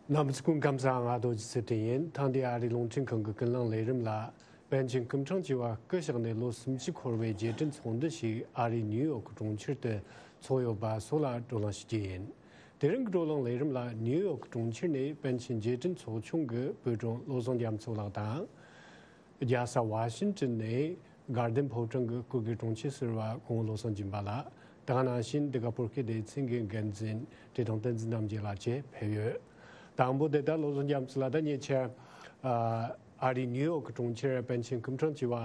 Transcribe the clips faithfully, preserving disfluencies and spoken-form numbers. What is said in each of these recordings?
རྣམ་པ་ཚོ་སྐུ་ཁམས་བཟང་། ང་རྡོ་རྗེ་ཚེ་བརྟན་ཡིན། ཐེངས་འདིའི་ཨ་རིའི་རླུང་འཕྲིན་ཁང་གི་ཀུན་གླེང་ལས་རིམ་ལ། པཎ་ཆེན་སྐུ་ཕྲེང་བཅུ་བ་སྐུ་གཤེགས་ནས་ལོ་སུམ་ཅུ་འཁོར་བའི་རྗེས་དྲན་ཚོགས་འདུ་ཞིག་ཨ་རིའི་ནིའུ་ཡོག་གྲོང་ཁྱེར་དུ་ཚོགས་ཡོད་པ་སོགས་ལ་བགྲོ་གླེང་ཞུ་རྒྱུ་ཡིན། དེ་རིང་གི་བགྲོ་གླེང་ལས་རིམ་ལ་ནིའུ་ཡོག་གྲོང་ཁྱེར་ནས་པཎ་ཆེན་རྗེས་དྲན་ཚོགས་ཆུང་གི་པོད་དྲུང་བློ་བཟང་རྒྱ་མཚོ་ལགས་དང་། རྒྱལ་ས་ཝ་ཤིང་ཊོན་ནས་གར་ཌེན་ཕོ་བྲང་གི་སྐུ་སྒེར་དྲུང་ཆེ་ཟུར་པ་སྐུ་ངོ་བློ་བཟང་སྦྱིན་པ་ལགས། དེ་ག་ནང་བཞིན་འདི་ག་བོད་སྐད་སྡེ་ཚན་གྱི་འགན་འཛིན་བཀྲས་མཐོང་བསྟན་འཛིན་རྣམ་རྒྱལ་ལགས་བཅས་ཕེབས་ཡོད། དང་པོ་དེ་ལྟར་བློ་བཟང་རྒྱ་མཚོ་ལགས། ད་ཉེ་ཆར་ཨ་ཨ་རིའི་ནིའུ་ཡོག་གི་གྲོང་ཁྱེར་པཎ་ཆེན་སྐུ་ཕྲེང་བཅུ་བ་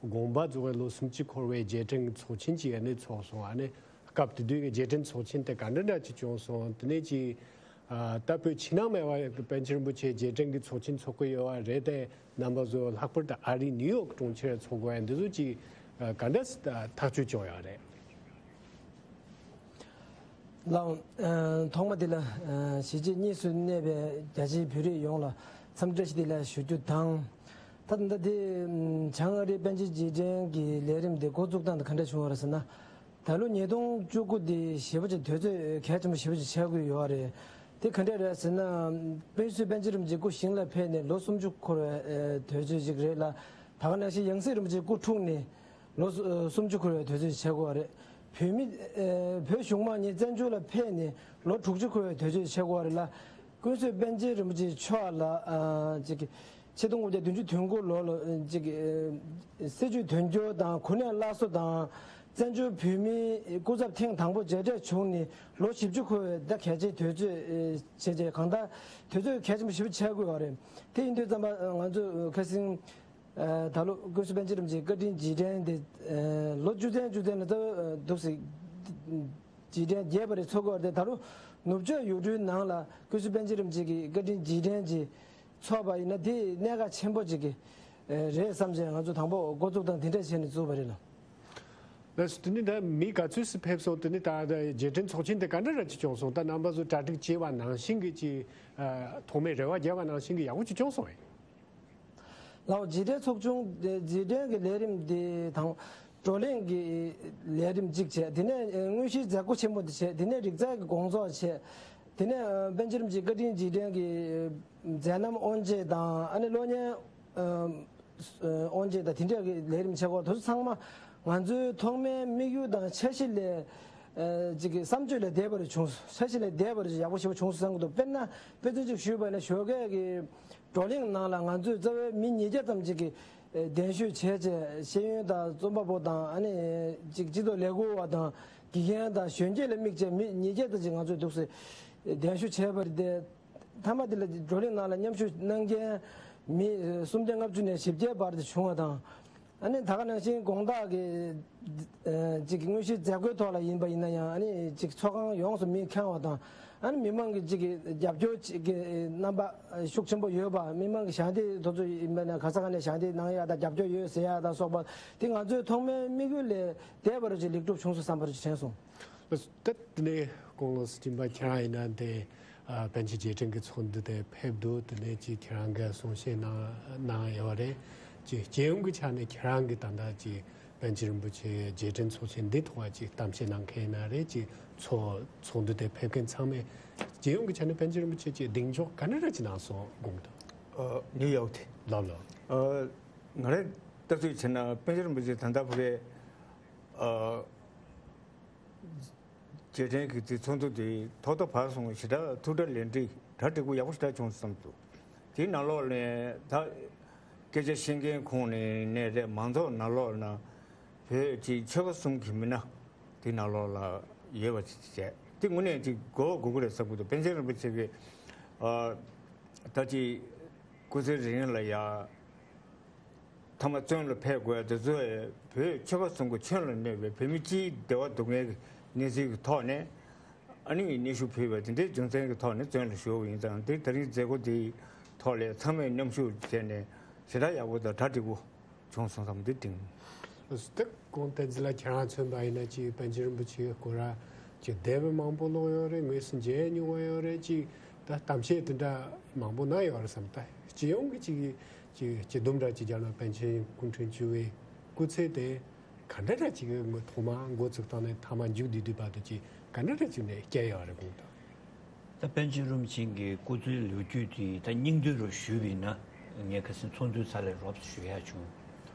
དགོངས་པ་རྫོགས་པའི་ལོ་སུམ་ཅུ་འཁོར་བའི་རྗེས་དྲན་གྱི་ཚོགས་ཆེན་གྱི་ཨ་ནི་ཚོགས་སོང་། ཨ་ནི་སྐབས་དེ་དུས་ཀྱི་རྗེས་དྲན་ཚོགས་ཆེན་དེ་ག་འདྲ་འདྲ་ཅིག་བྱུང་སོང་། དེ་ནས་ཅིག་ཨ་ད་བོད་ཕྱི་ནང་མེད་པར་པཎ་ཆེན་རིན་པོ་ཆེ་རྗེས་དྲན་གྱི་ཚོགས་ཆེན་ཚོགས་ཀྱི་ཡོད་པ་རེད་དེ། རྣམ་པ་ཚོ་ལྷག་པར་དུ་ཨ་རིའི་ནིའུ་ཡོག་གྲོང་ཁྱེར་ཚོགས་དགོས་ཡ་འདི་ཚོ་ཅིག་ཨ་ག་འདྲ་ཐག་གཅོད་བྱུང་ཡོད་རེད། ལགས། ཨ་ཐོག་མ་དེ་ལ་ཨ་གཞིས་བྱེས་གཉིས་སུ་གནས་པའི་རྒྱ་ཆེའི་བོད་རིགས་ཡོངས་ལ་འཚམས་འདྲི་བཀྲ་ཤིས་བདེ་ལེགས་ཞུ་རྒྱུ་དང་། ད་ལྟ་འདི་བྱང་ཨ་རིའི་པཎ་ཆེན་རྗེས་དྲན་གྱི་ལས་རིམ་དེ་འགོ་བཙུགས་སྟངས་དེ་ག་འདྲ་བྱུང་བ་རེད་ཟེར་ན། ད་ལོ་ཉིས་སྟོང་བཅུ་དགུ་འདི་ཞེ་པོ་ཅིག་དུས་ཚོད་གལ་ཆེན་པོ་ཞེ་པོ་ཅིག་ཆགས་ཀྱི་ཡོད་རེད། དེ་ག་འདྲ་རེད་ཟེར་ན། དཔེ་སྲིད་པཎ་ཆེན་རིན་པོ་ཆེ་སྐུ་ཞིང་ལ་ཕེབས་ནས་ལོ་སུམ་ཅུ་འཁོར་བའི་དུས་ཚོད་ཅིག་རེད་ལ། ད་ག་ནང་བཞིན་ཡང་སྲིད་རིན་པོ་ཆེ་སྐུ་འཁྲུངས་ནས་ལོ་སུམ་ཅུ་འཁོར་བའི་དུས་ཚོད་ཅིག་ཆགས་ཀྱི་ཡོད་རེད། བོད་མི་བོད་གཞུང་མང་གཉིས་བཙན་བྱོལ་ལ་ཕེབས་ནས་ལོ་དྲུག་ཅུ་འཁོར་བའི་དུས་ཚོད་ཅིག་ཆགས་ཀྱི་ཡོད་རེད་ལ། ཀུན་གསལ་པཎ་ཆེན་རིན་པོ་ཆེ་མཆོག་ལ་ཅིག་ཆིག་སྟོང་དགུ་བརྒྱ་བདུན་ཅུ་དོན་དགུ་ལོ་ལ་ཅིག་སྲིད་བྱུས་དོན་འཁྱོལ་དང་གོ་གནས་སླར་གསོ་དང་། བཙན་བྱོལ་བོད་མིའི་སྐུ་ཚབ་ཐེངས་དང་པོ་མཇལ་འཕྲད་བྱུང་ནས་ལོ་བཞི་བཅུ་འཁོར་བའི་ཟླ་གལ་ཆེའི་དུས་ཚོད་བྱས་རྗེས་གང་ལྟར་དུས་ཚོད་གལ་ཆེན་པོ་ཞེ་པོ་ཆགས་ཀྱི་ཡོད་རེད། དེ་ཡིན་དུས་ཙམ་པ་ང་ཚོས་ཁ་སང་ད་ལོ་ཀུན་གསལ་པཎ་ཆེན་རིན་པོ་ཆེའི་བཀའ་དྲིན་རྗེས་དྲན་དེ་ལོ་བཅུ་ཚན་བཅུ་ཚན་ལ་ད་འདུག་སེ་རྗེས་དྲན་རྒྱས་པ་རེ་ཚོགས་ཀྱི་ཡོད་རེད་དེ། ད་ལོ་ནུབ་ཕྱོགས་ཡུལ་གྲུའི་ནང་ལ་ཀུན་གསལ་པཎ་ཆེན་རིན་པོ་ཆེ་གི་བཀའ་དྲིན་རྗེས་དྲན་གྱི་ཚོགས་པ་ཡིན་ན་དེ་གནད་འགག་ཆེན་པོ་ཅིག་གི་རེད་བསམ་བྱས་ང་ཚོ་དང་པོ་འགོ་བཙུགས་དང་དེ་འདྲ་བྱས་ནས་བཙུགས་པ་རེད་ལ། ལགས་སོ། དེ་ནི་ད་མི་ག་ཚོད་སུ་ཕེབས་སོང་། དེ་ནི་ད་རྗེས་དྲན་ཚོགས་ཆེན་དེ་ག་འདྲ་ར་ཅིག་བྱུང་སོང་། ད་རྣམ་པ་ཚོ་གྲ་སྒྲིག་བྱས་པ་ནང་བཞིན་གྱི་ཅིག་ཐོག་མའི་རེ་བ་བརྒྱབ་པ་ནང་བཞིན་གྱི་ཡག་པོ་ཅིག་བྱུང་སོང་ངས། ལགས། རྗེས་དྲན་ཚོགས་ཆུང་རྗེས་དྲན་གྱི་ལས་རིམ་དེ་དང་བགྲོ་གླེང་གི་ལས་རིམ་གཅིག་བྱས། དེ་ནས་དངོས་གཞིའི་མཛད་སྒོ་ཆེན་པོ་དེ་བྱས། དེ་ནས་རིག་རྩལ་གྱི་དགོང་ཚོགས་བྱས། དེ་ནས་པཎ་ཆེན་རིན་པོ་ཆེའི་བཀའ་དྲིན་རྗེས་དྲན་གྱི་མཛད་རྣམ་དབུ་འབྱེད་དང་ཨ་ནི་གློག་བརྙན་དབུ་འབྱེད་དང་དེ་འདྲ་གི་ལས་རིམ་བྱེད་སྐོར་དེ་ཚོ་ཚང་མ་ང་ཚོའི་ཐོག་མའི་དམིགས་ཡུལ་དང་འཆར་གཞི་ལས་ཅིག་གི་བསམ་སྤྱོད་ལས་འདས་པ་རེ་བྱུང་སོང་། འཆར་གཞི་ལས་འདས་པ་རེ་ཡག་པོ་ཞེ་པོ་བྱུང་སོང་བསམ་གྱི་འདུག་དཔེར་ན་དཔེ་མཚོན་ཅིག་ཞུས་པ་ན་ཞོགས་ཀས་ཀྱི་བགྲོ་གླེང་ནང་ལ་ང་ཚོས་རྩ་བའི་མི་ཉིས་བརྒྱ་ཙམ་ཅིག་གིས་གདན་ཞུ་བྱས་བྱས་ཤེས་ཡོན་དང་རྩོམ་པ་པོ་དང་ཨ་ནི་ཅིག་སྤྱི་ཚོགས་ལས་འགུལ་བ་དང་དགེ་རྒན་དང་གཞོན་སྐྱེས་ལ་དམིགས་བྱས་མི་ཉིས་བརྒྱ་ཙམ་ཅིག་ང་ཚོས་འདུག་སེ་གདན་ཞུ་བྱས་པ་རེད་དེ། མཐའ་མ་དེ་ལ་བགྲོ་གླེང་ནང་ལ་མཉམ་ཞུགས་གནང་མཁན་མི་སུམ་བརྒྱ་ལྔ་བཅུ་ནས་བཞི་བརྒྱའི་བར་དུ་བྱུང་བ་དང་། ཨ་ནི་ད་ག་ནང་བཞིན་དགོང་དག་གི་ཅིག་དངོས་གཞིའི་མཛད་སྒོའི་ཐོག་ལ་ཡིན་པ་ཡིན་ན་ཡང་ཨ་ནི་ཅིག་ཚོགས་ཁང་ཡོངས་སུ་མི་ཁེངས་བ་དང་། ཨ་ནི་མི་མང་གི་ཅིག་གི་རྒྱབ་སྐྱོར་ཅིག་གི་རྣམ་པ་ཤུགས་ཆེན་པོ་ཡོད་པ། མི་མང་གི་ཞལ་འདེབས་དེ་ཚོ་ཡིན་པ་ན་ག་ས་ག་ནས་ཞལ་འདེབས་གནང་ཡག་དང་རྒྱབ་སྐྱོར་ཡོད་ཟེར་ཡག་དང་སོགས་པ་དེ་ང་ཚོའི་ཐོག་མའི་དམིགས་ཡུལ་ལས་འདས་པ་རུ་ཅིག་ལེགས་གྲུབ་བྱུང་སོང་བསམ་པ་རུ་ཅིག་དྲན་སོང་། ད་དེ་ནས་སྐུ་ངོ་སྤྱི་འབངས་ཁྱེད་རང་ཡིན་ན་དེ་པཎ་ཆེན་རྗེས་དྲན་གྱི་ཚོགས་འདུ་དེ་ཕེབས་འདུག་དེ་ནས་ཅིག་ཁྱེད་རང་གིས་གསུང་བཤད་གནང་གནང་ཡོད་རེད། ཅིག་སྤྱི་ཡོངས་ཀྱི་ཆ་ནས་ཁྱེད་རང་གིས་ད་ལྟ་ཅིག་པཎ་ཆེན་རིན་པོ་ཆེ་རྗེས་དྲན་ཚོགས་ཆེན་འདི་ཐོག་ཅིག་གཏམ་བཤད་གནང་མཁན་ཡིན་ན་རེད། ཅིག་ཚོགས་ཚོགས་འདུ་དེ་ཕེབས་མཁན་ཚང་མས་སྤྱི་ཡོངས་ཀྱི་ཆ་ནས་པཎ་ཆེན་རིན་པོ་ཆེ་ཅིག་གདེང་འཇོག་ག་འདྲ་ར་ཅིག་གནང་སོང་དགོངས་འདུག་ཨ་ནིའུ་ཡོག་དེ། ལགས་ལགས། ཨ་ང་རའི་ལྟ་ཚུལ་བྱས་ན་པཎ་ཆེན་རིན་པོ་ཆེ་ད་ལྟ་བར་ཨ། རྗེས་དྲན་གྱི་དེ་ཚོགས་འདུ་དེ་ཐོག་མཐའ་བར་གསུམ་ཞེ་དྲག་ཐུགས་གྲ་ལས་འགྲིག་གྲ་འགྲིག་པོ་ཡག་པོ་ཞེ་དྲག་བྱུང་བསམ་འདུག་དེའི་ནང་ལོགས་ནས་ད་སྐད་ཆ་བཤད་མཁན་ཁོངས་ནས་ནས་རེད། མང་ཚོགས་ནང་ལོགས་ན་བོད་ཀྱི་ཆོལ་ཁ་གསུམ་གྱི་མི་སྣ་དེ་ནང་ལོགས་ལ་ཡོད་པ་བྱས་དེ་དངོས་གནས་ཅིག་གོ་དགོས་ཀྱི་རེད་བསམ་གྱི་འདུག་པཎ་ཆེན་རིན་པོ་ཆེ་གིས་ཨ་ད་ཅིག་སྐུ་ཚེ་རིང་ལ་ཡ། མཐའ་མ་བཙོན་ལ་ཕེབས་དགོས་དེ་ཚོས་བོད་ཆོལ་ཁ་གསུམ་གྱི་ཁྱོན་ལ་གནས་པའི་བོད་མི་སྤྱིའི་བདེ་བ་སྡུག་བསྔལ་གྱི་གནས་ཚུལ་གྱི་ཐོག་ནས་ཨ་ནི་སྙན་ཞུ་ཕུལ་བ་དེ་འདྲའི་རྒྱུ་མཚན་གྱི་ཐོག་ནས་བཙོན་ལ་བཞུགས་པ་ཡིན་ཙང་དེ་ད་རིང་མཛད་སྒོ་དེའི་ཐོག་ལ་ཚང་མས་མཉམ་ཞུགས་བྱས་ནས་ཞེ་དྲག་ཡག་པོ་དང་གྲ་འགྲིག་པོ་བྱུང་སོང་བསམ་འདི་དྲན། དེ་ཁོང་བསྟན་འཛིན་ལགས་ཁྱེད་རང་མཚོན་པ་ཡིན་ན་ཅིག་པཎ་ཆེན་རིན་པོ་ཆེ་ཁོ་རང་ཅིག་དེབ་མང་པོ་ཀློག་ཡོད་རེད། དངོས་སུ་མཇལ་མྱོང་བ་ཡོད་རེད། ཅིག་ད་གཏམ་བཤད་དེ་འདྲ་མང་པོ་གནང་ཡོད་རེད་བསམ། ད་སྤྱི་ཡོངས་ཀྱི་ཅིག་ཅིག་སྤྱི་བསྡོམས་འདྲ་ཅིག་བརྒྱབ་ན་པཎ་ཆེན་སྐུ་ཕྲེང་བཅུ་བའི་སྐུ་ཚེ་དེ་ག་འདྲ་འདྲ་ཅིག་ངོ་ཐོག་མ་འགོ་བཙུགས་སྟངས་ནས་མཐའ་མ་མཇུག་བསྡུས་དུས་བར་དུ་ཅིག་ག་འདྲ་འདྲ་ཅིག་ནས་བསྐྱལ་ཡོད་རེད་དགོངས་དག་ད་པཎ་ཆེན་རིན་པོ་ཆེ་གི་སྐུ་ཚེའི་ལོ་རྒྱུས་དེ་ད་སྙིང་བསྡུས་རུ་ཞུས་པ་ཡིན་ན། ངས་ཁ་སང་ཚོགས་འདུའི་ཚབ་ལས་རོབ་ཙམ་ཞུ་ཡག་བྱུང་།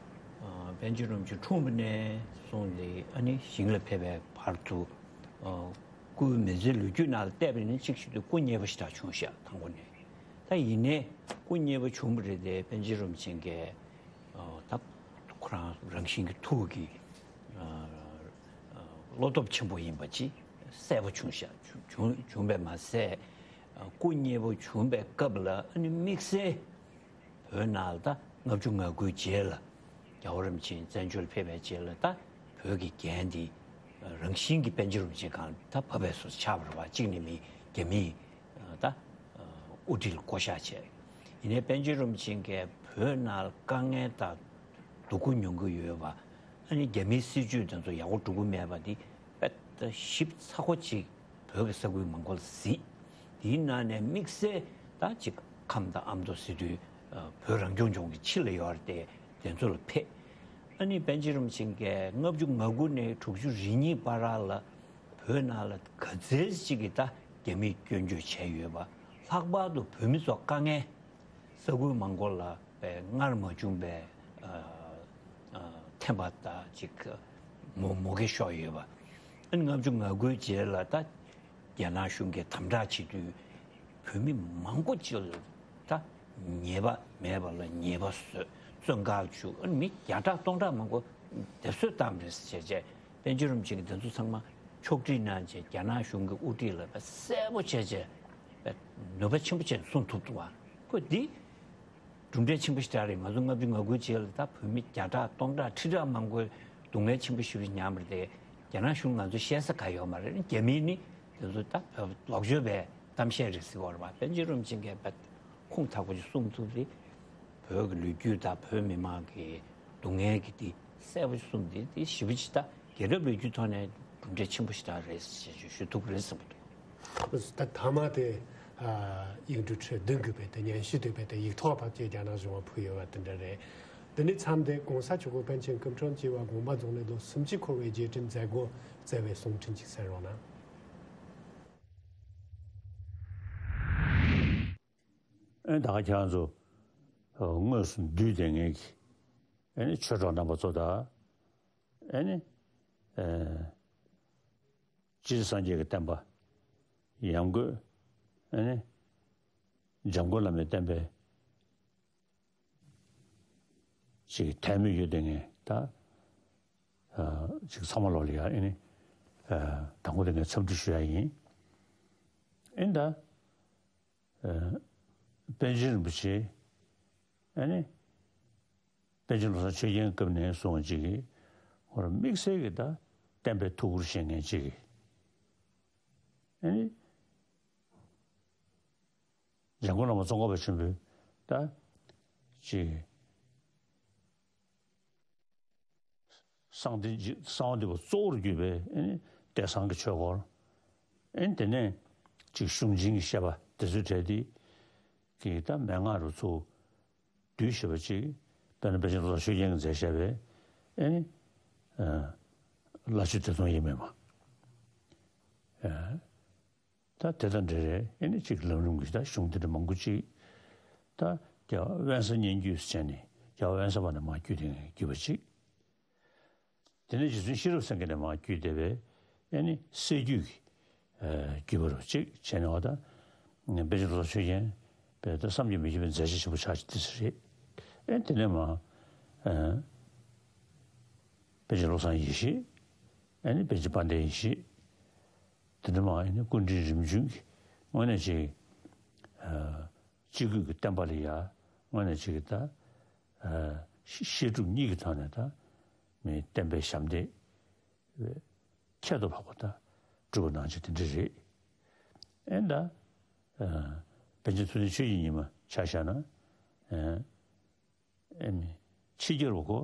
ཨ། པཎ་ཆེན་རིན་པོ་ཆེ་འཁྲུངས་པ་ནས་བཟུང་སྟེ་ཨ་ནི་ཞིང་ལ་ཕེབས་པའི་བར་དུ། ཨ། སྐུའི་མི་ཚེའི་ལོ་རྒྱུས་ནང་ལ་བལྟས་པ་ཡིན་ན་གཅིག་བྱས་དུས་སྐུ་མཉེལ་པོ་ཞེ་དྲག་བྱུང་ཤག་དང་པོ་ནས། ད་ཡིན་ནའི་སྐུ་མཉེལ་པོ་བྱུང་བ་རེད་དེ། པཎ་ཆེན་རིན་པོ་ཆེ་གིས། ཨ། ད་ཁོ་རང་རང་བཞིན་གྱི་ཐུགས་ཀྱི། ཨ། ཨ། བློ་སྟོབས་ཆེན་པོ་ཡིན་པ་ཅིག་གསལ་པོ་བྱུང་ཤག་བྱུང་བྱུང་བྱུང་བས་མ་ཟད། ཨ། སྐུ་མཉེལ་པོ་བྱུང་བའི་སྐབས་ལ་ཨ་ནི་དམིགས་བསལ་བོད་ནང་ལ་ད་ལྔ་བཅུ་ང་དགུའི་རྗེས་ལ་རྒྱལ་བ་རིན་པོ་ཆེ་བཙན་བྱོལ་ཕེབས་པའི་རྗེས་ལ་ད་བོད་ཀྱི་འགན་འདི་རང་བཞིན་གྱིས་པཎ་ཆེན་རིན་པོ་ཆེ་སྒང་ད་བབས་པའི་བཟོ་ཆགས་པ་རེད་པ། གཅིག་ནས་མི་རྒྱ་མིས་ད་དབུ་ཁྲིད་ལ་བསྐོ་བཞག་བྱས། ཡིན་ནའི་པཎ་ཆེན་རིན་པོ་ཆེ་གིས་བོད་ནང་ལ་དཀའ་ངལ་དང་སྡུག་པོ་མྱོང་གི་ཡོད་པ། ཨ་ནི་རྒྱ་མིའི་སྲིད་ཇུས་དེ་ཚོ་ཡག་པོ་འགྲོ་གི་མེད་པ་འདི་དཔེ་ཞིབ་ཚགས་པོ་ཅིག་བོད་ཀྱི་ས་ཁུལ་མང་པོ་ལ་གཟིགས། དེའི་ནང་ནས་དམིགས་བསལ་ད་ཅིག་ཁམས་དང་ཨ་མདོ་ཟེར་དུས། ཨ། བོད་རང་སྐྱོང་ལྗོངས་ཀྱི་ཕྱི་ལ་ཡོད་རེད་དེ། དེ་ཚོ་ལ་ཕེབས། ཨ་ནི་པཎ་ཆེན་རིན་པོ་ཆེ་གིས་ལྔ་བཅུ་ང་དགུ་ནས་དྲུག་ཅུ་རེ་གཉིས་བར་ལ་བོད་ནང་ལ་ག་ཚད་ཅིག་གིས་ད་རྒྱ་མིས་སྐྱོན་བརྗོད་བྱས་ཡོད་པ། ལྷག་པར་དུ་བོད་མི་ཚོ་དཀའ་ངལ། ས་ཁུལ་མང་པོ་ལ་པའི་སྔར་མ་བྱུང་པའི། ཨ། ཨ། ཐེམ་པ་དང་ཅིག་མུ་མུ་གེ་ཤོར་ཡོད་པ། ཨ་ནི་ལྔ་བཅུ་ང་དགུའི་རྗེས་ལ་ད་རྒྱ་ནག་གཞུང་གིས་དམ་དྲག་བྱེད་དུས་བོད་མི་མང་པོ་ཅིག་ལ་ད་ཉེས་པ་མེད་པ་ལ་ཉེས་པ་བཟོས། བཙོན་ཁང་བཅུག་ཨ་ནི་མི་བརྒྱ་ཕྲག་སྟོང་ཕྲག་མང་པོ་སྡེབ་གསོད་བཏང་བ་རེད་ཟེར་བྱས། པཎ་ཆེན་རིན་པོ་ཆེ་གིས་དེ་ཚོ་ཚང་མ་ཕྱོགས་སྒྲིག་གནང་བྱས། རྒྱ་ནག་གཞུང་གི་དབུ་ཁྲིད་ལ་དཔེ་གསལ་པོ་བྱས་བྱས་དཔེ་ནུས་པ་ཆེན་པོ་བྱས་གསུང་ཐུབ་འདུག་པ། ཁོ་འདི་གྲུབ་འབྲས་ཆེན་པོ་ཞེ་དྲག་རེད། ང་ཚོ་ལྔ་བཅུ་ང་དགུའི་རྗེས་ལ་ད་བོད་མི་བརྒྱ་ཕྲག་སྟོང་ཕྲག་ཁྲི་ཕྲག་མང་པོས་སྡུག་བསྔལ་ཆེན་པོ་ཞེ་པོ་མྱངས་པ་རེད་དེ། རྒྱ་ནག་གཞུང་ང་ཚོ་བཤད་ས་གང་ཡོད་མ་རེད། རྒྱ་མིས་ནི་དེ་ཚོ་ད་བོད་ལོག་སྤྱོད་པའི་གཏམ་བཤད་རེད་ཟེར་བ་རེད་པ། པཎ་ཆེན་རིན་པོ་ཆེ་གིས་དཔེ་ཁུངས་དག་པོ་ཅིག་གསུང་ཐུབ་རེད། བོད་ཀྱི་ལོ་རྒྱུས་དང་བོད་མི་མང་གི་སྡུག་བསྔལ་གྱི་དེ་གསལ་པོ་ཅིག་གསུངས་ཏེ། དེ་ཞེ་པོ་ཅིག་ད་རྒྱལ་རབས་ལོ་རྒྱུས་ཐོག་ནས་གྲུབ་འབྲས་ཆེན་པོ་ཞིག་ད་རེད་ཞེས་ཞུ་ཐུབ་རེད་བསམ་གྱི་འདུག། ད་མཐའ་མ་དེ། ཨ། ཡིག་འབྲུ་ཁྲི་བདུན་བརྒྱུད་པའི་དེ་སྙན་ཞུ་དེ་བས་དེ་ཡིག་ཐོག་ཕབ་ཀྱི་རྒྱ་ནག་གཞུང་ལ་ཕུལ་ཡོད་པ་དེ་འདྲ་རེད། དེ་ནས་མཚམས་དེ་གོང་ས་མཆོག་གིས་པཎ་ཆེན་སྐུ་ཕྲེང་བཅུ་པ་དགོངས་པ་རྫོགས་ནས་ལོ་སུམ་ཅུ་འཁོར་བའི་རྗེས་དྲན་མཛད་སྒོ་བསྩལ་བའི་གསུང་འཕྲིན་ཅིག་གསན་རོགས་གནང་། ཨེ། ད་ག་ཁྱེད་རང་ཚོ་དངོས་སུ་འདུས་ཏེ་ངེད་ཀྱི་ཨེ་ནི་ཆོས་གྲོགས་རྣམ་པ་ཚོ་དང་། ཨེ་ནི། ཨེ། སྤྱིར་སངས་རྒྱས་ཀྱི་བསྟན་པ་ཡང་སྒོས། ཨེ་ནི། འཇམ་མགོན་བླ་མའི་བསྟན་པའི་ཅིག་དད་མོས་ཡོད་དེ་ངས་ད། ཨ། ཅིག་ཚང་མ་ལོག་ལ་ཡ་ཨེ་ནི། ཨ། དང་པོ་དེ་ངས་འཚམས་འདྲི་ཞུ་ཡ་ཡིན། ཨེ་ནི་ད། ཨ། པཎ་ཆེན་རིན་པོ་ཆེ། ཨེ་ནི། པཎ་ཆེན་བློ་བཟང་ཆོས་རྒྱན་སྐབས་ནས་བཟུང་ཅིག་གིས་ཧོར་དམིགས་བསལ་གྱི་ད་བསྟན་པའི་ཐུགས་ཁུར་བཞེས་མཁན་ཅིག་གིས། ཨེ་ནི། འཇམ་མགོན་བླ་མ་ཙོང་ཁ་པ་ཆེན་པོས་ད་ཅིག་གསང་བདེ་གསང་བ་འདུས་པ་གཙོ་བོར་གྱུར་པའི་ཨེ་ནི་བསྟན་བཟང་གི་ཆོས་སྐོར། ཨེ་ནི་དེ་ནས་ཅིག་གཞུང་ཆེན་གྱི་བཤད་པ་དེ་ཚོའི་གྲས་དེ་གི་ད་མན་ངག་རུ་ཚུར་བསྡུས་བཞག་པ་ཅིག། དཔེར་ན་པཎ་ཆེན་བློ་བཟང་ཆོས་རྒྱན་གྱིས་མཛད་བཞག་པའི་ཨེ་ནི། ཨ། བླ་མཆོད་བདེ་སྟོང་དབྱེར་མེད་མ། ཨ། ད་དེ་དང་འབྲེལ་བའི་ཨེ་ནི་ཅིག་ལམ་རིམ་གྱི་ད་གཞུང་དེ་འདྲ་མང་པོ་ཅིག། ད་རྒྱལ་བ་དབེན་ས་སྙན་བརྒྱུད་ཟེར་ནས་རྒྱལ་བ་དབེན་ས་པ་ནས་མར་བརྒྱུད་དེ་བརྒྱུད་པ་ཅིག། དེ་ནས་རྗེ་བཙུན་ཤེས་རབ་སེང་གེ་ནས་མར་བརྒྱུད་བསྡད་པའི་ཨེ་ནི་སྲད་བརྒྱུད་ཀྱི། ཨ། བརྒྱུད་པ་རུ་ཅིག་བྱས་ནས་བ་ད། པཎ་ཆེན་བློ་བཟང་ཆོས་རྒྱན་པས་ད་བསམ་གྱིས་མི་ཁྱབ་པའི་མཛད་རྗེས་ཆེན་པོ་ཆགས་ཅིག་དེ་ཚོ་རེད། ཨེ་དེ་ནས་མར། ཨ། པཎ་ཆེན་བློ་བཟང་ཡེ་ཤེས། ཨེ་ནི་པཎ་ཆེན་དཔལ་ལྡན་ཡེ་ཤེས། དེ་ནས་མར་ཨེ་ནི་སྐུ་ཕྲེང་རིམ་བྱོན་གྱི་དངོས་གནས་ཅིག། ཨ། སྤྱི་སྒོས་ཀྱི་བསྟན་པ་ལ་ཡ་དངོས་གནས་ཅིག་གི་ད། ཨ། བཤད་སྒྲུབ་གཉིས་ཀྱི་ཐོག་ནས་ད་མི་བསྟན་པའི་ཞབས་འདེགས་ཁྱད་དུ་འཕགས་པ་ད་སྒྲུབ་པ་གནང་ཕྱོགས་དེ་འདྲ་རེད། ཨེ་ད། ཨ། པཎ་ཆེན་ཐུབ་བསྟན་ཆོས་ཀྱི་ཉི་མ་ཆ་བཞག་ན། ཨ། ཨེ་ནི་ཕྱི་རྒྱལ་བ་གོ་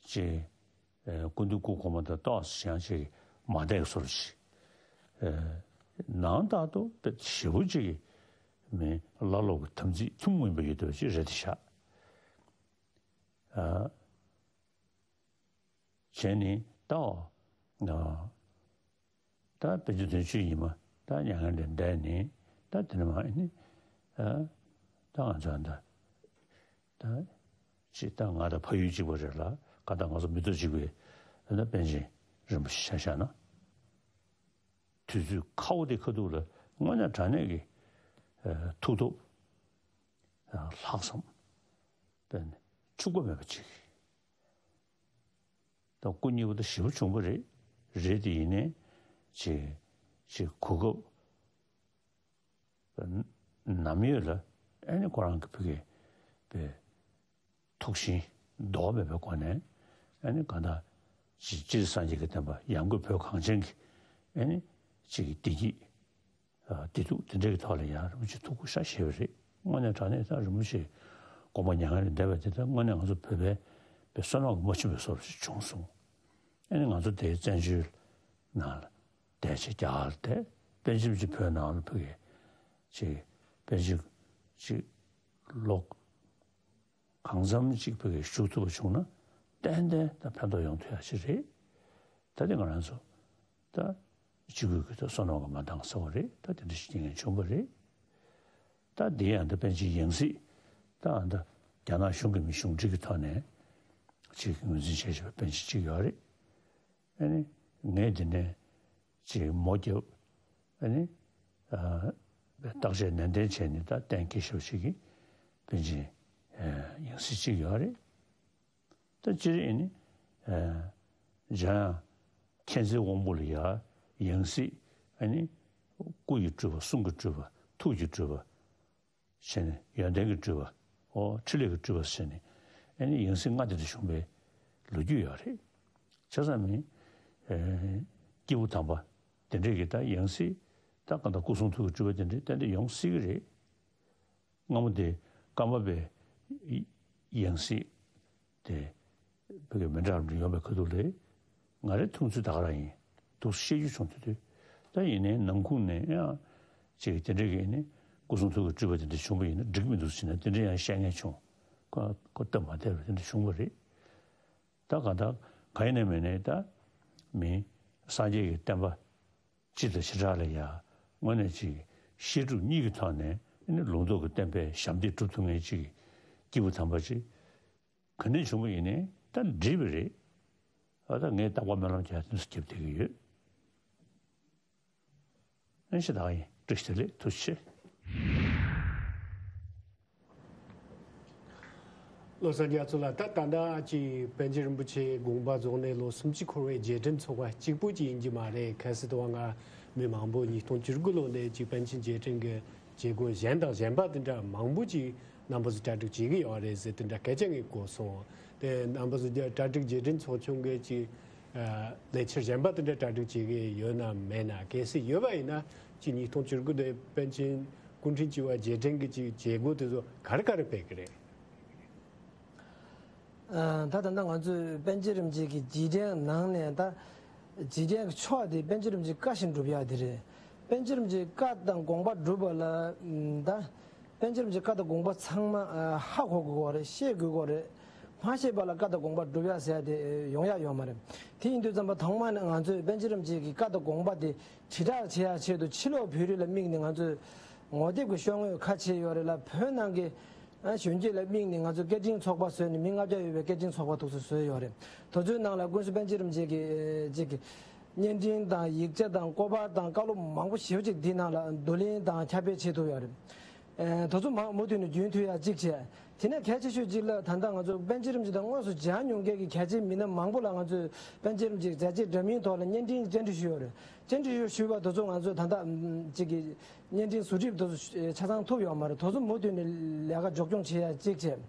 ཅིག། ཨ། སྐུ་མདུན་སྐུ་གོང་མ་དང་ཏོག་ཙམ་ཡང་ཅིག་མ་བསྡད་བཟོ་འདྲ་ཅིག། ཨ། ནང་ལྟར་དུ་དཔེ་ཞེ་པོ་ཅིག་མི་བླ་སློབ་ཀྱི་དམ་ཚིག་ཐུན་མོང་མ་ཡིན་པ་ཡོད་བསྡད་པ་ཅིག་རེད་དེ་ཤག། ཨ། བྱས་ནས་ད། ཨ། ད་པཎ་ཆེན་ཐུབ་བསྟན་ཆོས་ཀྱི་ཉི་མ་ད་མྱ་ངན་ལས་འདས་ནས་ ད་དེ་ནས་མ་ཨ་ནི་ཨ་ད་ང་ཚོ་ད་ད་ཅི་ད་ང་དང་ཕ་ཡུལ་གཅིག་པ་རེད་ལ་ག་ད་ང་ཚོ་མི་ཐོག་གཅིག་པའི་ད་པཎ་ཆེན་རིན་པོ་ཆེ་ཆ་བཞག་ན། དུས་ཚོད་ཁ་བོ་དེ་ཁ་ཐུག་ལ་དངོས་གནས་དྲང་གནས་ཀྱི་ཨ་ཐུགས་སྟོབས་ཨ་ལྷག་བསམ་དཔེ་འཕྱུགས་པ་མེད་པ་ཅིག་ད་སྐུ་མཉེལ་བ་ད་ཞེ་པོ་བྱུང་བ་རེད། རེད་དེ་ཡིན་ནའི་ཅིག་ཅིག་གོ་སྐབས་ནམ་ཡོད་ལ་ཨ་ནི་ཁོ་རང་གི་ཕ་གི་པའི་ཐུགས་ཞེན་ལྡོག་མེད་པའི་སྒོ་ནས་ཨ་ནི་གང་ལྟར་ཅིག་སྤྱིར་སངས་རྒྱས་ཀྱི་བསྟན་པ་ཡང་སྒོས་བོད་གངས་ཅན་གྱི་ཨ་ནི་ཅིག་བདེ་སྐྱིད་ཨ་བདེ་སྡུག་དེ་འདྲའི་ཐོག་ལ་ཡང་རིན་པོ་ཆེ་ཐུགས་ཁུར་ཤ་བཞེས་པ་རེད། དངོས་གནས་དྲང་གནས་ད་རིན་པོ་ཆེ་དགོངས་པ་མྱ་ངན་ལས་འདས་པ་དེ་ད་དངོས་གནས་ང་ཚོ་བོད་པའི་པའི་བསོད་ནམས་ཀྱི་རྨ་ཆུ་བའི་བཟོ་འདྲ་ཞིག་བྱུང་སོང་། ཨ་ནི་ང་ཚོ་དེའི་བཙན་བྱོལ་ནང་ལ་བསྡད་བྱས་རྒྱ་གར་ལ་བསྡད་པཎ་ཆེན་རིན་པོ་ཆེ་བོད་ནང་ལ་ཕ་གི་ཅིག་པཎ་ཆེན་ཅིག་ལོ་གང་འཚམ་ཅིག་ཕ་གི་བཞུགས་ཐུབ་པ་བྱུང་ན་ཏན་ཏན་ད་ཕན་ཐོགས་ཡོང་ཐུབ་ཡ་ཞིག་རེད། ད་དེ་ང་རང་ཚོ་ད་སྤྱི་སྒོས་ཀྱི་ད་བསོད་ནམས་ཀྱི་མ་འདང་ཟེར་བ་རེད། ད་དེ་འདྲ་ཞིག་རྐྱེན་ངན་བྱུང་བ་རེད། ད་འདི་ཡང་ད་པཎ་ཆེན་ཡང་སྲིད་ད་ཨ་ད་རྒྱ་ནག་གཞུང་གི་མི་གཞུང་འབྲེལ་གྱི་ཐོག་ནས་ཅིག་ངོས་འཛིན་བྱས་བྱས་པའི་པཎ་ཆེན་གཅིག་ཡོད་རེད། ཨ་ནི་ངས་འདི་ནས་ཅིག་མོ་རྒྱབ། ཨ་ནི་ཨ་བརྟག་དཔྱད་ནན་ཏན་བྱས་ནས་ད་གཏན་འཁེལ་ཞབས་ཞུ་གི་པཎ་ཆེན་ཡང་སྲིད་གཅིག་ཡོད་རེད། ད་སྤྱིར་ཨ་ནི་ཨ་འཇམ་དབྱངས་མཁྱེན་བརྩེའི་དབང་པོ་ལ་ཡ་ཡང་སྲིད་ཨ་ནི་སྐུ་ཡི་སྤྲུལ་པ་གསུང་གི་སྤྲུལ་པ་ཐུགས་ཀྱི་སྤྲུལ་པ། བྱས་ནས་ཡོན་ཏན་གྱི་སྤྲུལ་པ། ཨོ་འཕྲིན་ལས་ཀྱི་སྤྲུལ་པ་ཟེར་ནས་ཨ་ནི་ཡང་སྲིད་ལྔ་དེ་འདྲ་བྱུང་བའི་ལོ་རྒྱུས་ཡོད་རེད། བྱས་ཙང་མིན་ཨེ་སྐྱེས་བུ་དམ་པ་དེ་འདྲས་ཀྱི་ད་ཡང་སྲིད་ད་གང་ལྟར་སྐུ་གསུང་ཐུགས་ཀྱི་སྤྲུལ་པ་དེ་འདྲས་ཏན་ཏན་ཡོང་སྲིད་ཀྱི་རེད། སྔ་མོ་དེ་ཀརྨ་པའི་ཡང་སྲིད་དེ་བོད་ཀྱི་མི་འདྲ་བ་ཡོང་བའི་ཁ་ཐུག་ལས་ང་རའི་མཐོང་ཚུལ་ད་ག་རང་ཡིན། འདུག་སེ་བཤད་རྒྱུ་བྱུང་དུས་དུས་ད་ཡིན་ནའི་ནང་ཁུལ་ནས་ཡང་ཅིག་དེ་འདྲ་གི་ནི་སྐུ་གསུང་ཐུགས་ཀྱི་སྤྲུལ་པ་དེ་འདྲ་བྱུང་བ་ཡིན་ན་འགྲིག་མི་འདུག་ཟེར་ན་དེ་འདྲ་ཡང་བཤད་མཁན་བྱུང་། ཁོ་ཁོ་སྟབས་མ་བདེ་བ་དེ་འདྲ་བྱུང་བ་རེད། ད་གང་ལྟར་གང་ཡིན་ནའི་མིན་ནའི་ད་མི་སངས་རྒྱས་ཀྱི་བསྟན་པ་སྤྱི་དང་བྱེ་བྲག་ལ་ཡང་དངོས་གནས་ཅིག་བཤད་སྒྲུབ་གཉིས་ཀྱི་ཐོག་ནས་ནི་ལུང་རྟོགས་ཀྱི་བསྟན་པའི་ཞབས་འདེགས་སྒྲུབ་ཐུབ་མཁན་ཅིག་སྐྱེས་བུ་དམ་པ་ཅིག་ག་འདྲ་བྱུང་བ་ཡིན་ནའི་ད་འགྲིག་པ་རེད། ཨ་ད་ངས་རྟག་པར་སྨོན་ལམ་རྒྱག་དུས་སུ་རྒྱབ་བསྡད་ཀྱི་ཡོད། ཨེ་ཤེས་ད་ཡིན་བཀྲ་ཤིས་བདེ་ལེགས་ཐུགས་རྗེ་ཆེ། བློ་བཟང་རྒྱ་མཚོ་ལགས། ད་ད་ལྟ་ཅིག་པཎ་ཆེན་རིན་པོ་ཆེ་དགོངས་པ་རྫོགས་ནས་ལོ་སུམ་ཅུ་འཁོར་བའི་རྗེས་དྲན་ཚོགས་པ་གཅིག་པུ་ཅིག་ཡིན་གྱི་མ་རེད། གལ་སྲིད་དུ་བ་ང་མི་མང་པོ་ཉིས་སྟོང་བཅུ་དགུ་ལོ་ནས་ཅིག་པཎ་ཆེན་རྗེས་དྲན་གྱི་བྱེད་སྒོ་གཞན་དང་གཞན་པ་དེ་འདྲ་མང་པོ་ཅིག་རྣམ་པ་ཚོ་གྲ་སྒྲིག་བྱེད་ཀྱི་ཡོད་རེད་ཟེར་དེ་འདྲ་སྐད་ཆ་ངས་གོ་སོང་། དེ་རྣམ་པ་ཚོ་གྲ་སྒྲིག་རྗེས་དྲན་ཚོགས་ཆུང་གི་ཅིག་ཨ་ལས་འཆར་གཞན་པ་དེ་འདྲ་གྲ་སྒྲིག་བྱེད་ཀྱི་ཡོད་ན་མེད་ན། གལ་སྲིད་ཡོད་པ་ཡིན་ན་ཅིག་ཉིས་སྟོང་བཅུ་དགུ་དེ་པཎ་ཆེན་སྐུ་ཕྲེང་བཅུ་པ་རྗེས་དྲན་གྱི་ཅིག་བྱེད་སྒོ་དེ་ཚོ་ག་རེ་ག་རེ་སྤེལ་གྱི་རེད། ཨ་ད་ད་ལྟ་ང་ཚོས་པཎ་ཆེན་རིན་པོ་ཆེ་གི་རྗེས་དྲན་ནང་ནས་ད་རྗེས་དྲན་གྱི་ཕྱོགས་དེ་པཎ་ཆེན་རིན་པོ་ཆེའི་བཀའ་བཞིན་སྒྲུབ་ཡག་དེ་རེད། པཎ་ཆེན་རིན་པོ་ཆེའི་བཀའ་དང་དགོངས་པ་སྒྲུབ་པ་ལ་ཨམ་ད་པཎ་ཆེན་རིན་པོ་ཆེའི་བཀའ་དང་དགོངས་པ་ཚང་མ་ཨ་ཧ་གོ་དགོས་རེད། ཤེས་དགོས་རེད། མ་ཤེས་པ་ལ་བཀའ་དང་དགོངས་པ་སྒྲུབ་ཡག་ཟེར་ཡག་དེ་ཡོང་ཡག་ཡོད་མ་རེད། དེ་ཡིན་དུས་ཙམ་པ་ཐོག་མ་ནས་ང་ཚོས་པཎ་ཆེན་རིན་པོ་ཆེ་གི་བཀའ་དང་དགོངས་པ་དེ་དྲིལ་བསྒྲགས་བྱེད་ཡག་ཆེད་དུ་ཕྱི་ལོགས་བོད་རིགས་ལ་དམིགས་ནས་ང་ཚོས་ངོ་དེབ་ཀྱི་ཤོག་ངོས་ཁ་ཕྱེ་ཡོད་རེད་ལ། བོད་ནང་གི་ཨ་གཞོན་སྐྱེས་ལ་དམིགས་ནས་ང་ཚོས་སྐད་འཕྲིན་ཚོགས་པ་བཟོས་ནས་མི་ལྔ་བརྒྱ་ཡོད་པའི་སྐད་འཕྲིན་ཚོགས་པ་འདུག་སེ་བཟོས་ཡོད་རེད། དེ་ཚོའི་ནང་ལ་ཀུན་གསལ་པཎ་ཆེན་རིན་པོ་ཆེ་གི་ཅིག་གི་བརྙན་འཕྲིན་དང་ཡིག་ཆ་དང་སྐོར་པ་དང་བཀའ་སློབ་མང་པོ་ཞེ་པོ་ཅིག་འདི་ནང་ལ་བསྡུ་ལེན་དང་ཁྱབ་སྤེལ་བྱེད་ཐུབ་ཡོད་རེད། ཨེ་དེ་ཚོ་མང་མུ་མཐུད་ནས་རྒྱུན་མཐུད་ཡག་གཅིག་བྱས། དེ་ནས་གལ་ཆེ་ཤོས་གཅིག་ལ་ད་ལྟ་ང་ཚོ་པཎ་ཆེན་རིན་པོ་ཆེ་དང་དངོས་སུ་མཇལ་མྱོང་མཁན་གྱི་གལ་ཆེའི་མི་སྣ་མང་པོ་ལ་ང་ཚོས་པཎ་ཆེན་རིན་པོ་ཆེའི་མཛད་རྗེས་འདྲ་མིན་ཐོག་ལ་བརྙན་འཕྲིན་བཅར་འདྲི་ཞུས་ཡོད་རེད། བཅར་འདྲི་ཞུས་པ་དེ་ཚོ་ང་ཚོས་ད་ལྟ་ཅིག་གི་བརྙན་འཕྲིན་བཟོ་སྒྲིག་དེ་ཚོ་ཆ་ཚང་ཐུབ་ཡོད་མ་རེད། དེ་ཚོ་མུ་མཐུད་ནས་ལས་ཀ་མགྱོགས་སྐྱོང་བྱེད་ཡག་གཅིག་བྱས།